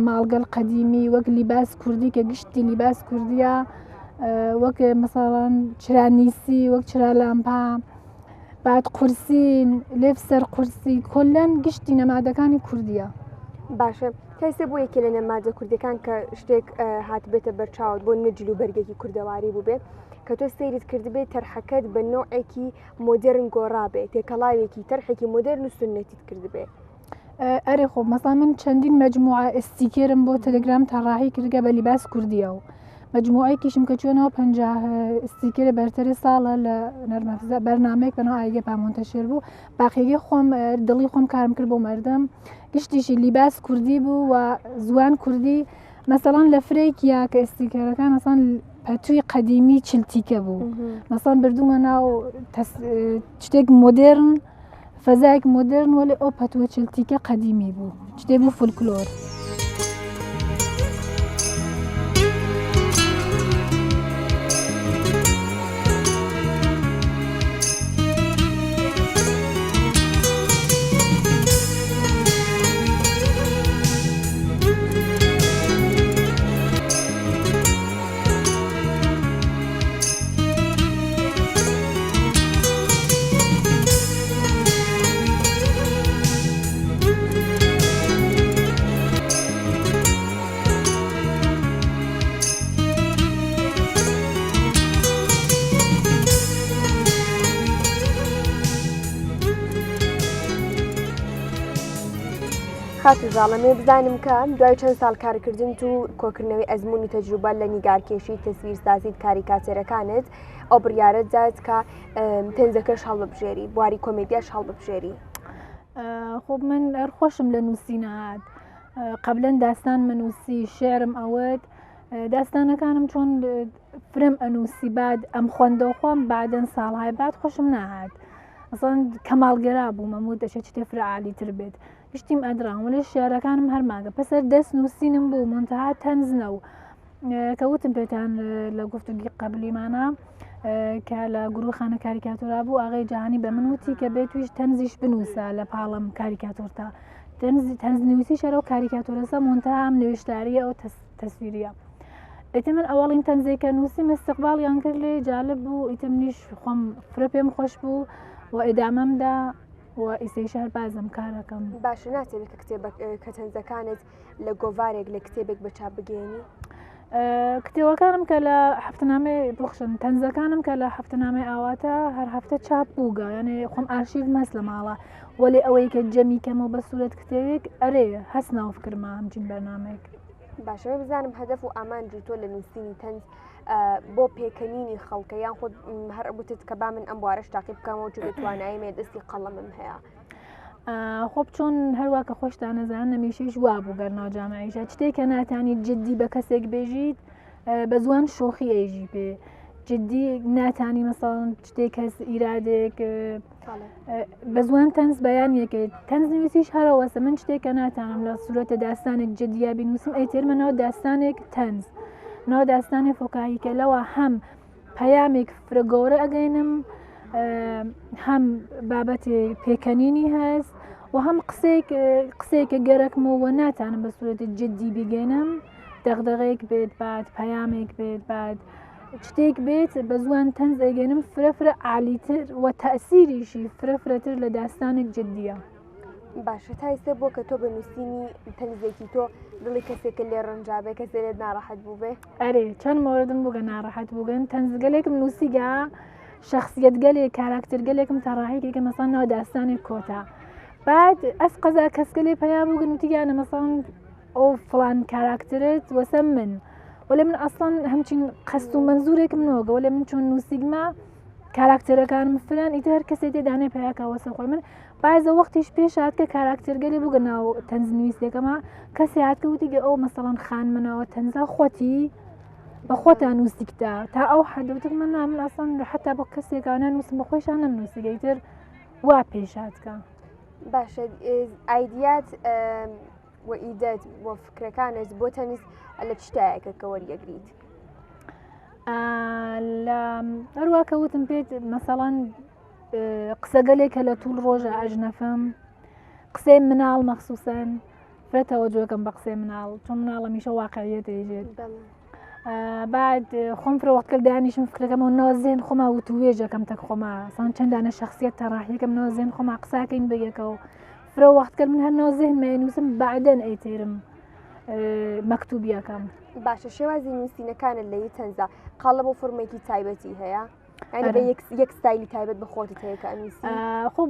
ماڵگەل قەدیمی وەک لیباس کوردی کە گشتی لیباس کوردیە وەک مەساڵان چرانیسی وەک چرا لامپا باد قورسین لێف سەر قورسی کۆلەن گشتی نەمادەکانی کوردیە. باشە کەسێ بۆ یەکێ لە نەمادە کوردەکان کە شتێک هاتبێتە بەرچاوت بۆ نە جل و بەرگێکی کوردەواری بووبێ کە تۆ سەیرت کردبێت تەرحەکەت بە نەوعێکی مۆدێرن گۆڕابێ تێکەڵاوێکی تەرحێکی مۆدێرن و سوننەتیت کردبێ. ئەرێ خۆ مەسا من چەندین مەجموعە ئستیکێرم بۆ تەلەگرام تەڕاحی کردگە بە لیباس کوردیە و مەجموعەیەکیشم کە چۆنەوە 50 ئستیکێرە بەرتەرێ ساڵە لە نەرمەفزە بەرنامەیەک بەناو ئایگە پا مونتەشر بوو باقیەکەی خۆم دڵی خۆم کارم کرد بۆ مەردم گشتیشی لیباس کوردی بوو و زوان کوردی مەسەڵەن لە فرەیەکیا کە ئستیکەرەکان مەسەڵەن پەتووی قەدیمی چلتیکە بوو مەسەڵەن بردوومە ناو شتێک مۆدێرن فەزایەک مۆدێرن وەلێ ئەو پەتووە چلتیکە قەدیمی بوو شتێ بوو فولکلۆر. خاتوو ژاڵە مێ بزانم کە دوای چەند ساڵ کارکردنت و کۆکردنەوەی ئەزموونی تەجروبە لە نیگارکێشی تەسویرسازیت کاریکاتێرەکانت ئەو بڕیارەت دات کە تەنزەکەش هەڵببژێری بواری کۆمێدیاش هەڵببژێری؟ خۆ من هەر خۆشم لە نووسینە هات قبلەن داستان منووسی شعرم ئەوت داستانەکانم چۆن فرەم ئەنووسی بعد ئەم خوەندەوە خۆم بعدەن ساڵهای بعد خۆشم ناهات ئەسڵەن کەماڵگەرا بووم ئەم وت دەشێت شتێ فرە عالیتر بێت گشتیم ئەدرام وەلێ شعرەکانم هەر ماگە پەسەر دەست نووسینم بوو مونتەها تەنز نەو کە وتم پێتان لە گفتوگی قەبلیمانە کە لە گروه خانە کاریکاتۆرا بوو ئاغای جهانی بە من وتی کە بێت تویش تەنزیش بنووسە لە پاڵم کاریکاتۆرتا تەنز نووسی شەرە و کاریکاتۆرەسە مونتەها ئەم نوێشتاریە ئەو تەسویریە ئیتر من ئەوەڵین تەنزێک کە نووسیم استقباڵیان کرد لێ جالب بوو ئیتر منیش خۆم فرە پێم خۆش بوو و ئیدامەم دا و ئیسەیش هەر بازم کارەکەم. باشە ناتەوێت کە کتێبە کە تەنزەکانت لە گۆڤارێک لە کتێبێک بە چاپ بگەیەنی؟ کتێوەکانم کە لە هەفتەنامەی بخشن تەنزەکانم کە لە هەفتەنامەی ئاواتە هەر هەفتە چاپ بووگە یانێ خۆم ئارشیڤم هەست لە ماڵە وەلێ ئەوەی کە جەمی کەمەوە بە سوورەت کتێوێک ئەرێ هەست ناو فکرما هەمچین بەرنامەیەک. باشە بزانم هەدەف و ئامانجی تۆ لە نووسینی تەنز بۆ پێکەنینی خەڵکە یان خۆت هەر وتت کە با من ئەم بوارەش تاقی بکەمەوە چونکە توانایی مێ دەستی قەڵەمم هەیە. خۆ چۆن هەروە کە خۆشتان نەزان نەمیشەیش وا بوو گەر ناو جامعیشە شتێک کە ناتانی جددی بە کەسێک بێژیت بە زوان شۆخی ئەیژی پێ جددی ناتانی مەسەڵەن شتێک کەس ئیرادێک بە زوان تەنز بەیان یەکەیت تەنز نووسیش هەرەوەسە من شتێکە ناتانم لە سوورەتە داستانێک جددیە بینوسم ئەی تێرمە ناو داستانێک تەنز ناو داستانی فۆکاهی کە لەوە هەم پەیامێک فرە گەورە ئەگەینم هەم بابەتی پێکەنینی هەست و هەم قسێک قسێکە گەرەکمەوە ناتانم بە سوورەتی جددی بیگەێنم دەغدەغەیەک بێت بات پەیامێک بێت بات شتێک بێت بە زوان تەنز ئەیگەنم فرە فرە عالیتر و تەئسیریشی فرە فرەتر لە داستانێک جدیە. باشە تا ئیستا بۆ کە تۆ بە نووسینی تەنزێکی تۆ دڵی کەسێکە لێ ڕەنجابێ کەسێ لێت ناڕەحەت بووبێ؟ ئەرێ چەند مۆردم بووگە ناڕەحەت بووگەن تەنزگەلێکم نووسیگە شخصیەتگەلێک کاراکتەرگەلێکم تەڕاحی کێکە مەسان ناو داستانێک کۆتا بعد ئەس قەزا کەسگەلێ پەیا بووگن وتیگانە مەسان ئەو فڵان کاراکتەرت وەسە من وەلێ من ئەسڵەن هەمچین قەست و مەنزورێکم نۆگە وەلێ من چۆن نووسیگمە کاراکتەرەکانم فرەن ئیتر هەر کەسێ تێ دانێ پیاکە وەسە خۆی من بازە وەختیش پێش هات کە کاراکتەرگەلی بووگە ناو تەنز نوویسێکەمە کەسێ هات کە وتیگە ئەو مەسەڵەن خانمنەوە تەنزا خۆتی بە خۆتان نووسیکتا تا ئەو حەدەوتک من نا من ئەسڵەن حتا بۆ کەسێکانە نووسم بە خۆیشان نەم نووسیگە ئیتر وا پێش هاتکە. باشە ئایدیات و ئیدەت و فکرەکانت بۆ تەنز لە چ شتایەکە کە وەریەگریت؟ لە هەروە کە وتم پێت مەسەڵەن قسەگەلێک کە لە توول ڕۆژە ئەژنەفم قسەی مناڵ مەخصوسەن فرە تەوەجۆکەم بە قسەی مناڵ چۆن مناڵە میشە واقعیەت ئێژێت بعد خۆم فرە وەختکە دانیشم فکرەکەمەوە ناو زێن خۆما وتوێژەکەم تەک خۆما سان چەندانە شخصیت تەڕاحیەکەم ناو زێن خۆما قساکەین بەیەکەوە فرە وەخت کرد من هەر ناو زهنمە نووسم بعدەن ئەیتێرم مەکتوبیەکەم. باشە شێوازی نووسینەکانت لە یتەنزا قاڵب و فۆرمێکی تایبەتی هەیە؟ یعنی بە یەک ستایلی تایبەت بە خۆتت هەیە کە ئەنووسی؟ خۆ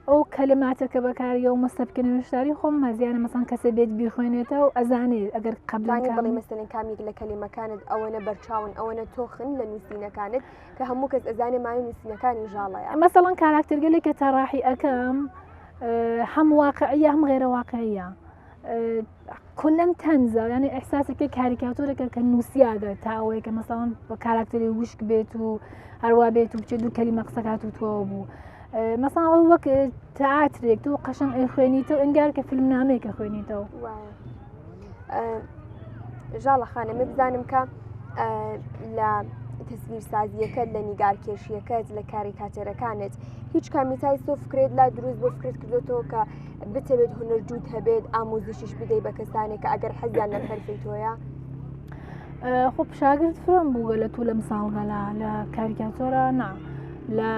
ئەو کەلماتە کە بەکاریە و مەسەبکە نوێشتاری خۆم مەزیانە مەسان کەسە بێت بیخوێنێتەوە ئەزانێت ئەگەر قەبلانی بڵێ مەسەلەن کامیک لە کەلیمەکانت ئەوەنە بەرچاون ئەوەنە تۆخن لە نووسینەکانت کە هەموو کەس ئەزانێ مانای نووسینەکانی ژاڵەیە. مەسەڵەن کاراکتەرگەلێک کە تەڕاحی ئەکەم هەم واقعیە هەم غێرە واقعیە کلەن تەنزە یعنی ئەحساسێکە کاریکاتۆرێکە کە نووسیاگە تا ئەوەیە کە مەسەڵەن کاراکتەری وشک بێت و هەروە بێت و بچێت دوو کەلیمە قسەکات و تۆوە بوو مەسەڵەن ئەو وەک تەئاترێک تۆ قەشەنگ ئەیخوێنیتەوە ئەنگار کە فیلمنامەیەکە خوێنیتەوە. وایە. ژاڵە خانە من بزانم کە لە تەسویرسازیەکەت لە نیگارکێشیەکەت لە کاریکاتێرەکانت هیچ کامیتای سۆ فکرێت لا دروست بۆ فکرت کردێتەوە کە بتەوێت هونەرجووت هەبێت ئاموزشیش بدەی بە کەسانێک کە ئەگەر حەزیان لە حرفەی تۆیە خۆ شاگرد فرەم بووگە لە تو لەم ساڵگەلا لە کاریکاتۆرە نا لە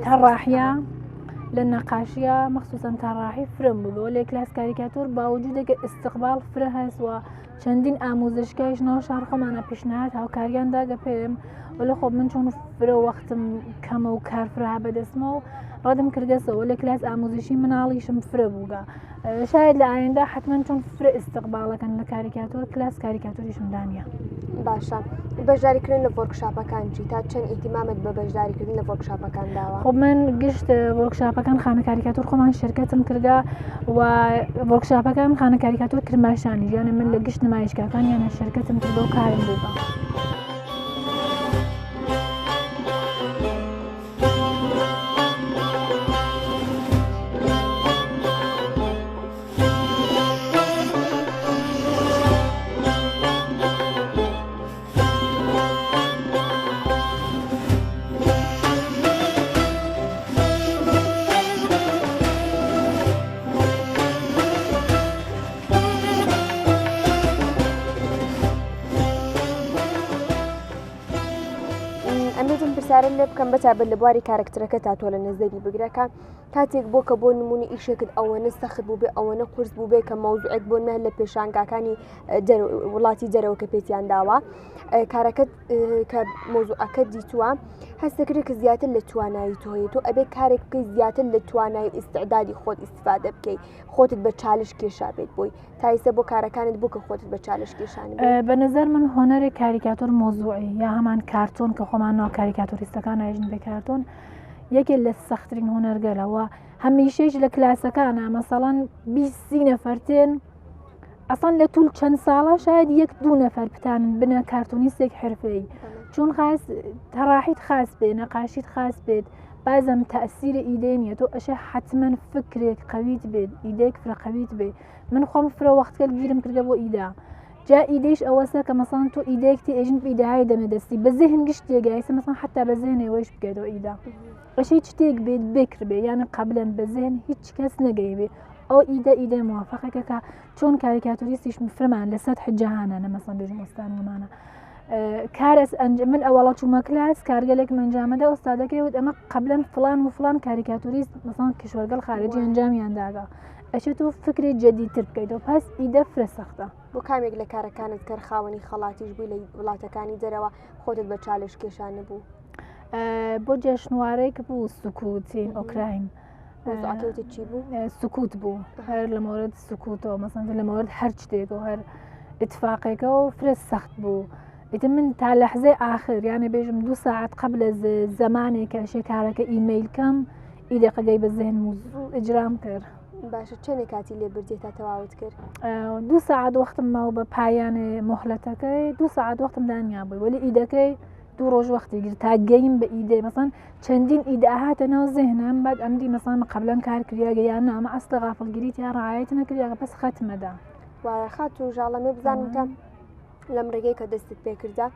تەڕاحە لە نەقاشیە مەخصوصەن تەڕاحی فرەم بووگەوە لە کلاس کاریکاتۆر باوجودێکە ئیستقبال فرە هەست و چەندین ئاموزشگایش ناو شار خۆمانە پیشنهاد هاوکاریان داگە پێم. وەلێ خۆ من چۆن فرە وەختم کەمە و کار فرە بەدەستمەوە ڕەدم کردگەسەوە لە کلاس ئاموزشی مناڵیشم فرە بووگە شاید لە ئایندا حتمما چۆن فرە ئیستقباڵەکەن لە کاریکاتۆر کلاس کاریکاتۆریشم دانیە. باشە بەشداریکردن لە وۆرکشاپەکان چی تا چەند ئیهتیمامت بە بەشداریکردن لە وۆرکشاپەکان داوە؟ خۆ من گشت وۆرکشاپەکان خانە کاریکاتۆر خۆمان شرکەتم کردگا و وۆرکشاپەکان خانە کاریکاتۆر کرماشانی یانە من لە گشت نمایشگاکان یانە شرکەتم کردو کارم بووە. ئەمێتم پرسیارت لێ بکەم بەتابەت لە بواری کارکتەرەکە تا تۆ لە نەزەری بگرەکە کاتێک بۆ کە بۆ نمونە ئیشێکت ئەوەنە سەخت بوو بێ ئەوەنە قورس بوو بێ کە مەوزوعێک بۆ نە لە پێشانگاکانی وڵاتی دەرەوە کە پێتیان داوە کارەکەت کە مۆزوعەکە دیتووە هەستەکرێت کە زیاتر لە توانایی تۆیە تۆ ئەبێ کارێک بکەیت زیاتر لە توانای ئیسعدادی خۆت ئیسفادە بکەیت خۆتت بە چالش کێشا بێت بۆی تایسە بۆ کارەکانت بوو کە خۆتت بە چالش کێشان بە نظر من هۆنەری کاریکاتۆر مۆزوعی یا هەمان کارتۆن کە خۆمان ناو کاریکاتۆریستەکان نایژن بە کارتۆن یەکێ لە سەختترین هونەرگەلە و هەمیشەیش لە کلاسەکانە مەسەڵەن 20 نەفەر تێن ئەسڵەن لە طول چەند ساڵە شاید یەک دوو نەفەر بتانن بنە کارتۆنیستێک حرفەیی چون خاص تەراحیت خاص بێ نەقاشیت خاص بێت بازم تەسیر ئیدێ نییە تۆ ئەشێ حتمما فکرێک قەویت بێت ئیدێک فرە قەویت بێ من خۆم فرە وەختگەل گیرم کردگە بۆ ئیدا جا ئیدەیش ئەوەسە کە مەسەڵەن تۆ ئیدەیەک تێ ئێژن ئیدای دەمێ دەستی بە زهن گشت تێگایسە مەسەڵەن حتا بە زهنێوەیش بکەیتەوە ئیدا ئەشی شتێک بێت بکر بێ یانە قبلەن بە زهن هیچ کەس نەگەی بێ ئەو ئیدە ئیدە موافقێکە کە چۆن کاریکاتۆریستیش فرمان لە سەتح جەهانە نە مەسەڵەن بێژم ئوستان ومانە کارەس ئەنج من ئەوەڵە چوومە کلاس کارگەلێک منجامەدا ئوستادەکەی وت ئەمە قبلەن فلان و فلان کاریکاتۆریست مەسەڵەن کشوەرگەل خارجی ئەنجامیان داگا ئەچێت تۆ فکری جدیتر بکەیتەوە پس ئیدە فرە سەختە. بۆ کامێک لە کارەکانت کەر خاوەنی خەڵاتیش بووی لە وڵاتەکانی دەرەوە خۆتت بە چالش کێشان نەبوو؟ بۆ جەشنوارێک بوو سکوتین ئۆکراین. مەوزوعەکەی چی بوو؟ سکوت بوو هەر لە مورد سکوتەوە مەسەن لە مورد هەر شتێکەوە هەر اتفاقێکەوە فرە سەخت بوو. ئیتر من تا لەحزەی ئاخر یانە بێژم دو ساعت قبل زەمانێک کە شێکارەکە ئیمەیل کەم ئیدەقەگەی بە زهن و زوو ئیجرام کرد. باشە چەندێک کاتی لێ بردی تا تەواوت کرد؟ دو ساعت وەختم ماوە بە پایان مهلەتەکەی دو ساعت وەختم دانیا بووی وەلی ئیدەکەی دوو ڕۆژ وەختی گرت تا گەیم بە ئیدەی مەسەن چەندین ئیدە هاتە ناو زهنم بعد ئەم دی مەسەن قبلەن کار کریاگە یان نا ئەمە ئەسڵ غافڵگیری تیا ڕعایەت نەکریاگە پس خەتمەدا. وایە خاتوو ژاڵەمێ بزانم کە لەم ڕێگەی کە دەستت پێکردە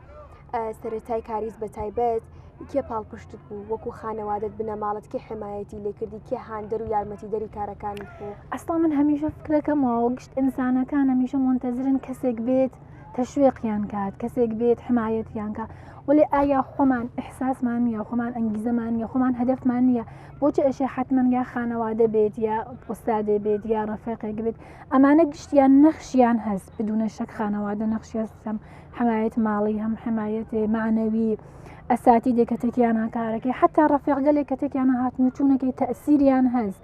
سەرەتای کاریز بە تایبەت کێ پاڵپشتت بوو وەکو خانەوادت بنەماڵت کێ حمایەتی لێکردی کێ هاندەر و یارمەتیدەری کارەکانت بوو؟ ئەسڵا من هەمیشە فکرەکەمەوە گشت ئینسانەکان هەمیشە مۆنتەزرن کەسێک بێت تەشویقیان کات کەسێک بێت حمایەتیان کات وەلێ ئایا خۆمان ئیحساسمان نییە خۆمان ئەنگیزەمان نییە خۆمان هەدەفمان نییە بۆچی ئەشێ حتمما یا خانەوادە بێت یا ئوستادێ بێت یا ڕەفیقێک بێت ئەمانە گشتیان نەخشیان هەست بدونە شەک خانەوادە نەخشی هەست هەم حمایەت ماڵی هەم حمایەت معنەوی ئەساتیدێک کە تێکیان کارەکەی حتا ڕەفیقگەلێک کە تێکیان هاتن و چوونەکەی تەسیریان هەست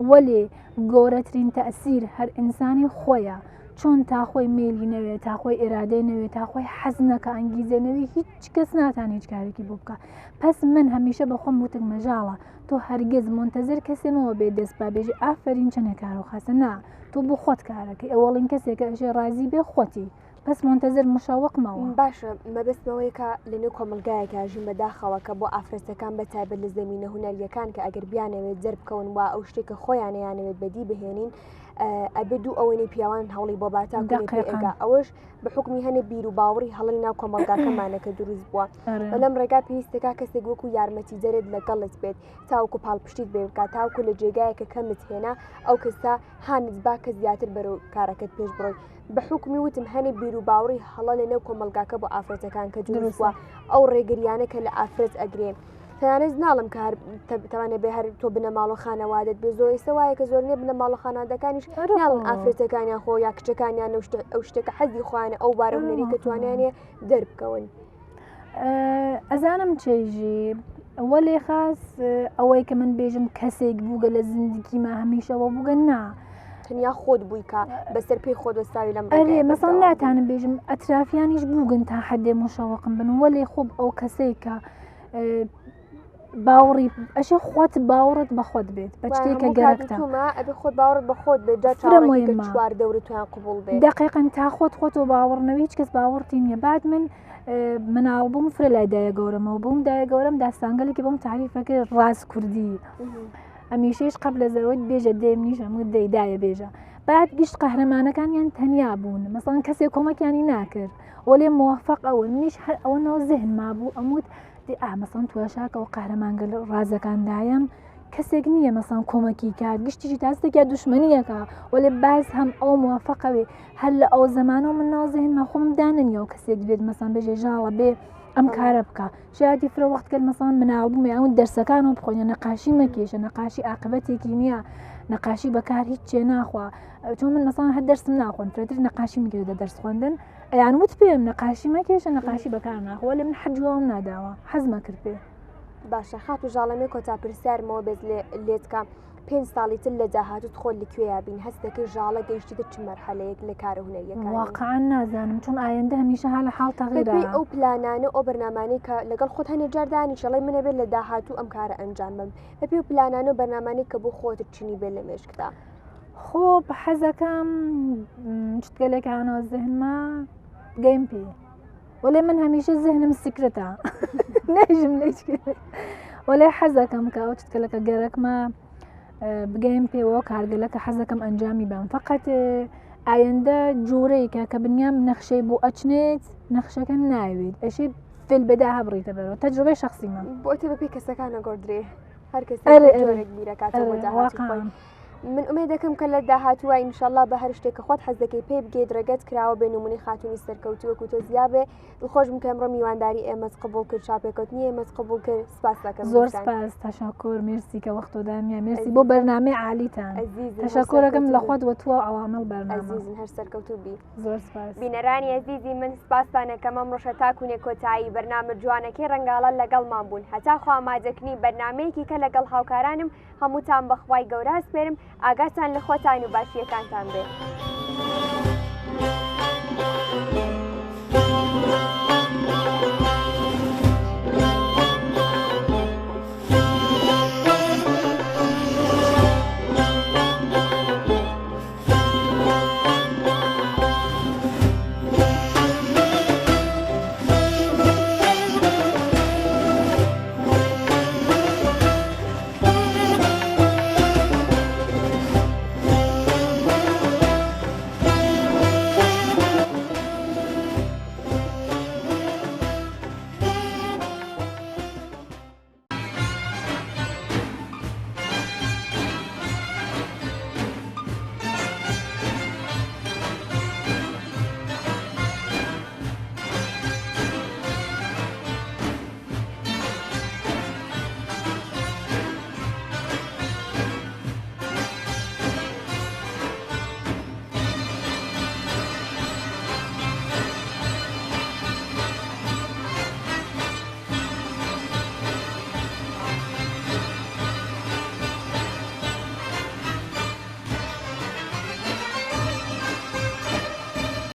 وەلێ گەورەترین تەسیر هەر ئینسانی خۆیە چۆن تا خۆی مێلی نەوێت تا خۆی ئێرادەی نەوێت تا خۆی حەز نەکە ئەنگیزە نەوی هیچ کەس ناتان هیچ کارێکی بۆ بکە پس من هەمیشە بە خۆم وتک مەژاڵە تۆ هەرگز مۆنتەزر کەسێمەوە بێ دەست با بێژی ئافرین چەنێ کارو خاصە نا تۆ بۆ خۆت کارەکەی ئەوەڵین کەسێکە ئەشێ ڕازی بێ خۆتی بەس مۆنتەزر مشەوق مەوە. باشە مەبەستم ئەوەیە کە لەنێو کۆمەڵگایەکا ژین بەداخەوە کە بۆ ئافرەتەکان بە تایبەت لە زەمینە هونەریەکان کە ئەگەر بیانەوێت دەربکەون وا ئەو شتێک کە خۆیان ئەیانەوێت بەدی بهێنین ئەبێ دوو ئەوەنەی پیاوان هەوڵی بۆ باتا دەقیقاً. ئەوەش بە حوکمی هەنێ بیر و باوەڕی هەڵەی ناو کۆمەڵگاکەمانە کە دروست بووە و لەم ڕێگا پێویستەکە کەسێک وەکو یارمەتیدەرت لەگەڵت بێت تاوەکو پاڵپشتیت بێ بکات تاوەکو لە جێگایەکە کەمت هێنا ئەو کەسە هانت با کە زیاتر بەرەو کارەکەت پێش بڕۆی بە حوکمی وتم هەنێ بیر و باوەڕی هەڵە لە نێو کۆمەڵگاکە بۆ ئافرەتەکان کە دروست بووە ئەو ڕێگریانە کە لە ئافرەت ئەگرێ تەنانەت ناڵم کە هەر تەوانێ بێ هەر تۆ بنەماڵ و خانەوادت بێ زۆر ئێستا وایە کە زۆر نیە بنەماڵ و خانەوادەکانیش ناڵن ئافرەتەکانیان خۆ یا کچەکانیان ئەو شتێکە حەزی خۆیانە ئەو بارە هونەری کە توانیانێ دەربکەون. ئەزانم چێژی وەلێ خاس ئەوەی کە من بێژم کەسێک بووگە لە زندگیما هەمیشەوە بووگە نا. تەنیا خۆت بووی کە بەسەر پێی خۆت وەستاوی لەم ئەرێ مەسەڵ ناتانم بێژم ئەترافیانیش بووگن تا حدێ مشەوەقم بن وەلێ خۆب ئەو کەسێک کە باوەڕی ئەشێ خۆت باوەڕت بە خۆت بێت بە شتێک کە گەرەکتە ئەبێ خۆت باوەڕت بە خۆت بێت جا چاوەڕێ چوار دەورت تویان قبوڵ بێت دقیقا تا خۆت خۆتەوە باوەڕ نەوی هیچ کەس باوەڕتی نییە بعد من مناڵ بووم فرە لای دایە گەورەمەوە بووم دایە گەورەم داستانگەلێکی بۆم تعریفە کرد ڕاست کوردی ئەمیشەیش قەب لە زەوت بێژە دێم نیش هەموو دەیدایە بێژە بعد گشت قەهرەمانەکانیان تەنیا بوون مەسەڵەن کەسێک کۆمەکیانی ناکرد وەلێ موفق ئەوە منیش هەر ئەوە ناو زهن مابوو ئەموت دی ئا مەسەڵەن تواشاکە و قەهرەمانگەل ڕازەکان دایم کەسێک نییە مەسان کۆمەکی کات گشتیشی تاستێکیا دوشمنیەکە وەلێ باز هەم ئەو موافقەوێ هەر لە ئەو زەمانەوە من ناو زهنمە خۆم دانەنیەوە کەسێک بێت مەسان بێژێ ژاڵە بێ ئەم کارە بکە شایەتی فرە وەخت کرد مەسان مناڵ بووم یان دەرسەکان و بخۆینە نەقاشی مەکێشە نەقاشی ئاقبەتێکی نییە نەقاشی بەکار هیچ چێ ناخوا چۆن من مەسان هەر دەرسم ناخۆن فرەتر نەقاشی مکرد لە دەرس خوێندن ئەیان وت پێم نەقاشی مەکێشە نەقاشی بەکار ناخوا لە من حەج جوابم ناداوە حەزمە کرد پێ. باشە خاتو ژاڵەمێ کۆتا پرسیارمەوە بێت لێتکە پێنج ساڵی تر لە داهاتوت خۆت لە کوێیا بین هەست دەکەی ژاڵە گەیشتیتە چ مەرحەلەیەک لە کارە هونەریەکانی؟ واقعا نازانم چون ئایندە هەمیشە ها لە حاڵ تەغیرە. بەپێی ئەو پلانانە و ئەو بەرنامانەی کە لەگەڵ خۆت هەنێ جار دانیشە ئەڵێی من ئەبێت لە داهاتوو ئەم کارە ئەنجام بەم بەپێی ئەو پلانانە و بەرنامانەی کە بۆ خۆتت چنی بێت لە مێشکتا. خۆ حەزەکەم شتگەلێک هانەوە زهنما بگەیم پێی. وەلێ من هەمیشە زهنم سیکرەتە نایژم لە هیچ وەلێ حەزەکەم کە ئەو چتکەلەکە گەرەکمە بگەیم پێوە کارگەلەکە حەزەکەم ئەنجامی بەم فقط ئایندە جوورەیەکە کە بنیام نەخشەی بۆ ئەچنێت نەخشەکە ناوێت ئەشێ فێل بەدا هەبڕیتە بەرەوە تەجربەی شخصی من بۆ تێ بەپێی کەسەکانە گۆردرێ هەر کەس بیرەکاتەوە خۆی. من ئومێد دەکەم کە لە داهاتووە ئینشەڵا بە هەر شتێک کە خۆت حەز دەکەی پێی بگەیت ڕێگەت کراوە بێ نمونەی خاتوونی سەرکەوتوو وەکو تۆ زیا بێ دڵخۆش بووم کە ئەمڕۆ میوانداری ئێمەت قبوڵ کرد چاپێکەوتنی ئێمەت قبوڵ کرد سپاس دەکەم زۆر سپاس تەشەکۆر مرسی کە وەختۆ دامیا مرسی بۆ بەرنامەی عالیتان تەشەکۆرەکەم لە خۆت وە تووە عەوامل بەرنامە ئەزیزن هەر سەرکەوتوو بی زۆر سپاس بینەرانی ئەزیزی من سپاستان ئەکەم ئەمڕۆش هەتا کونێ کۆتایی بەرنامە جوانەکەی ڕەنگاڵە لەگەڵمان بوون هەتا خوا ئامادەکنی بەرنامەیەکی کە لەگەڵ هاوکارانم هەمووتان بەخوای گەورە ئەسپێرم ئاگاتان لە خۆتان و باشیەکانتان بێ.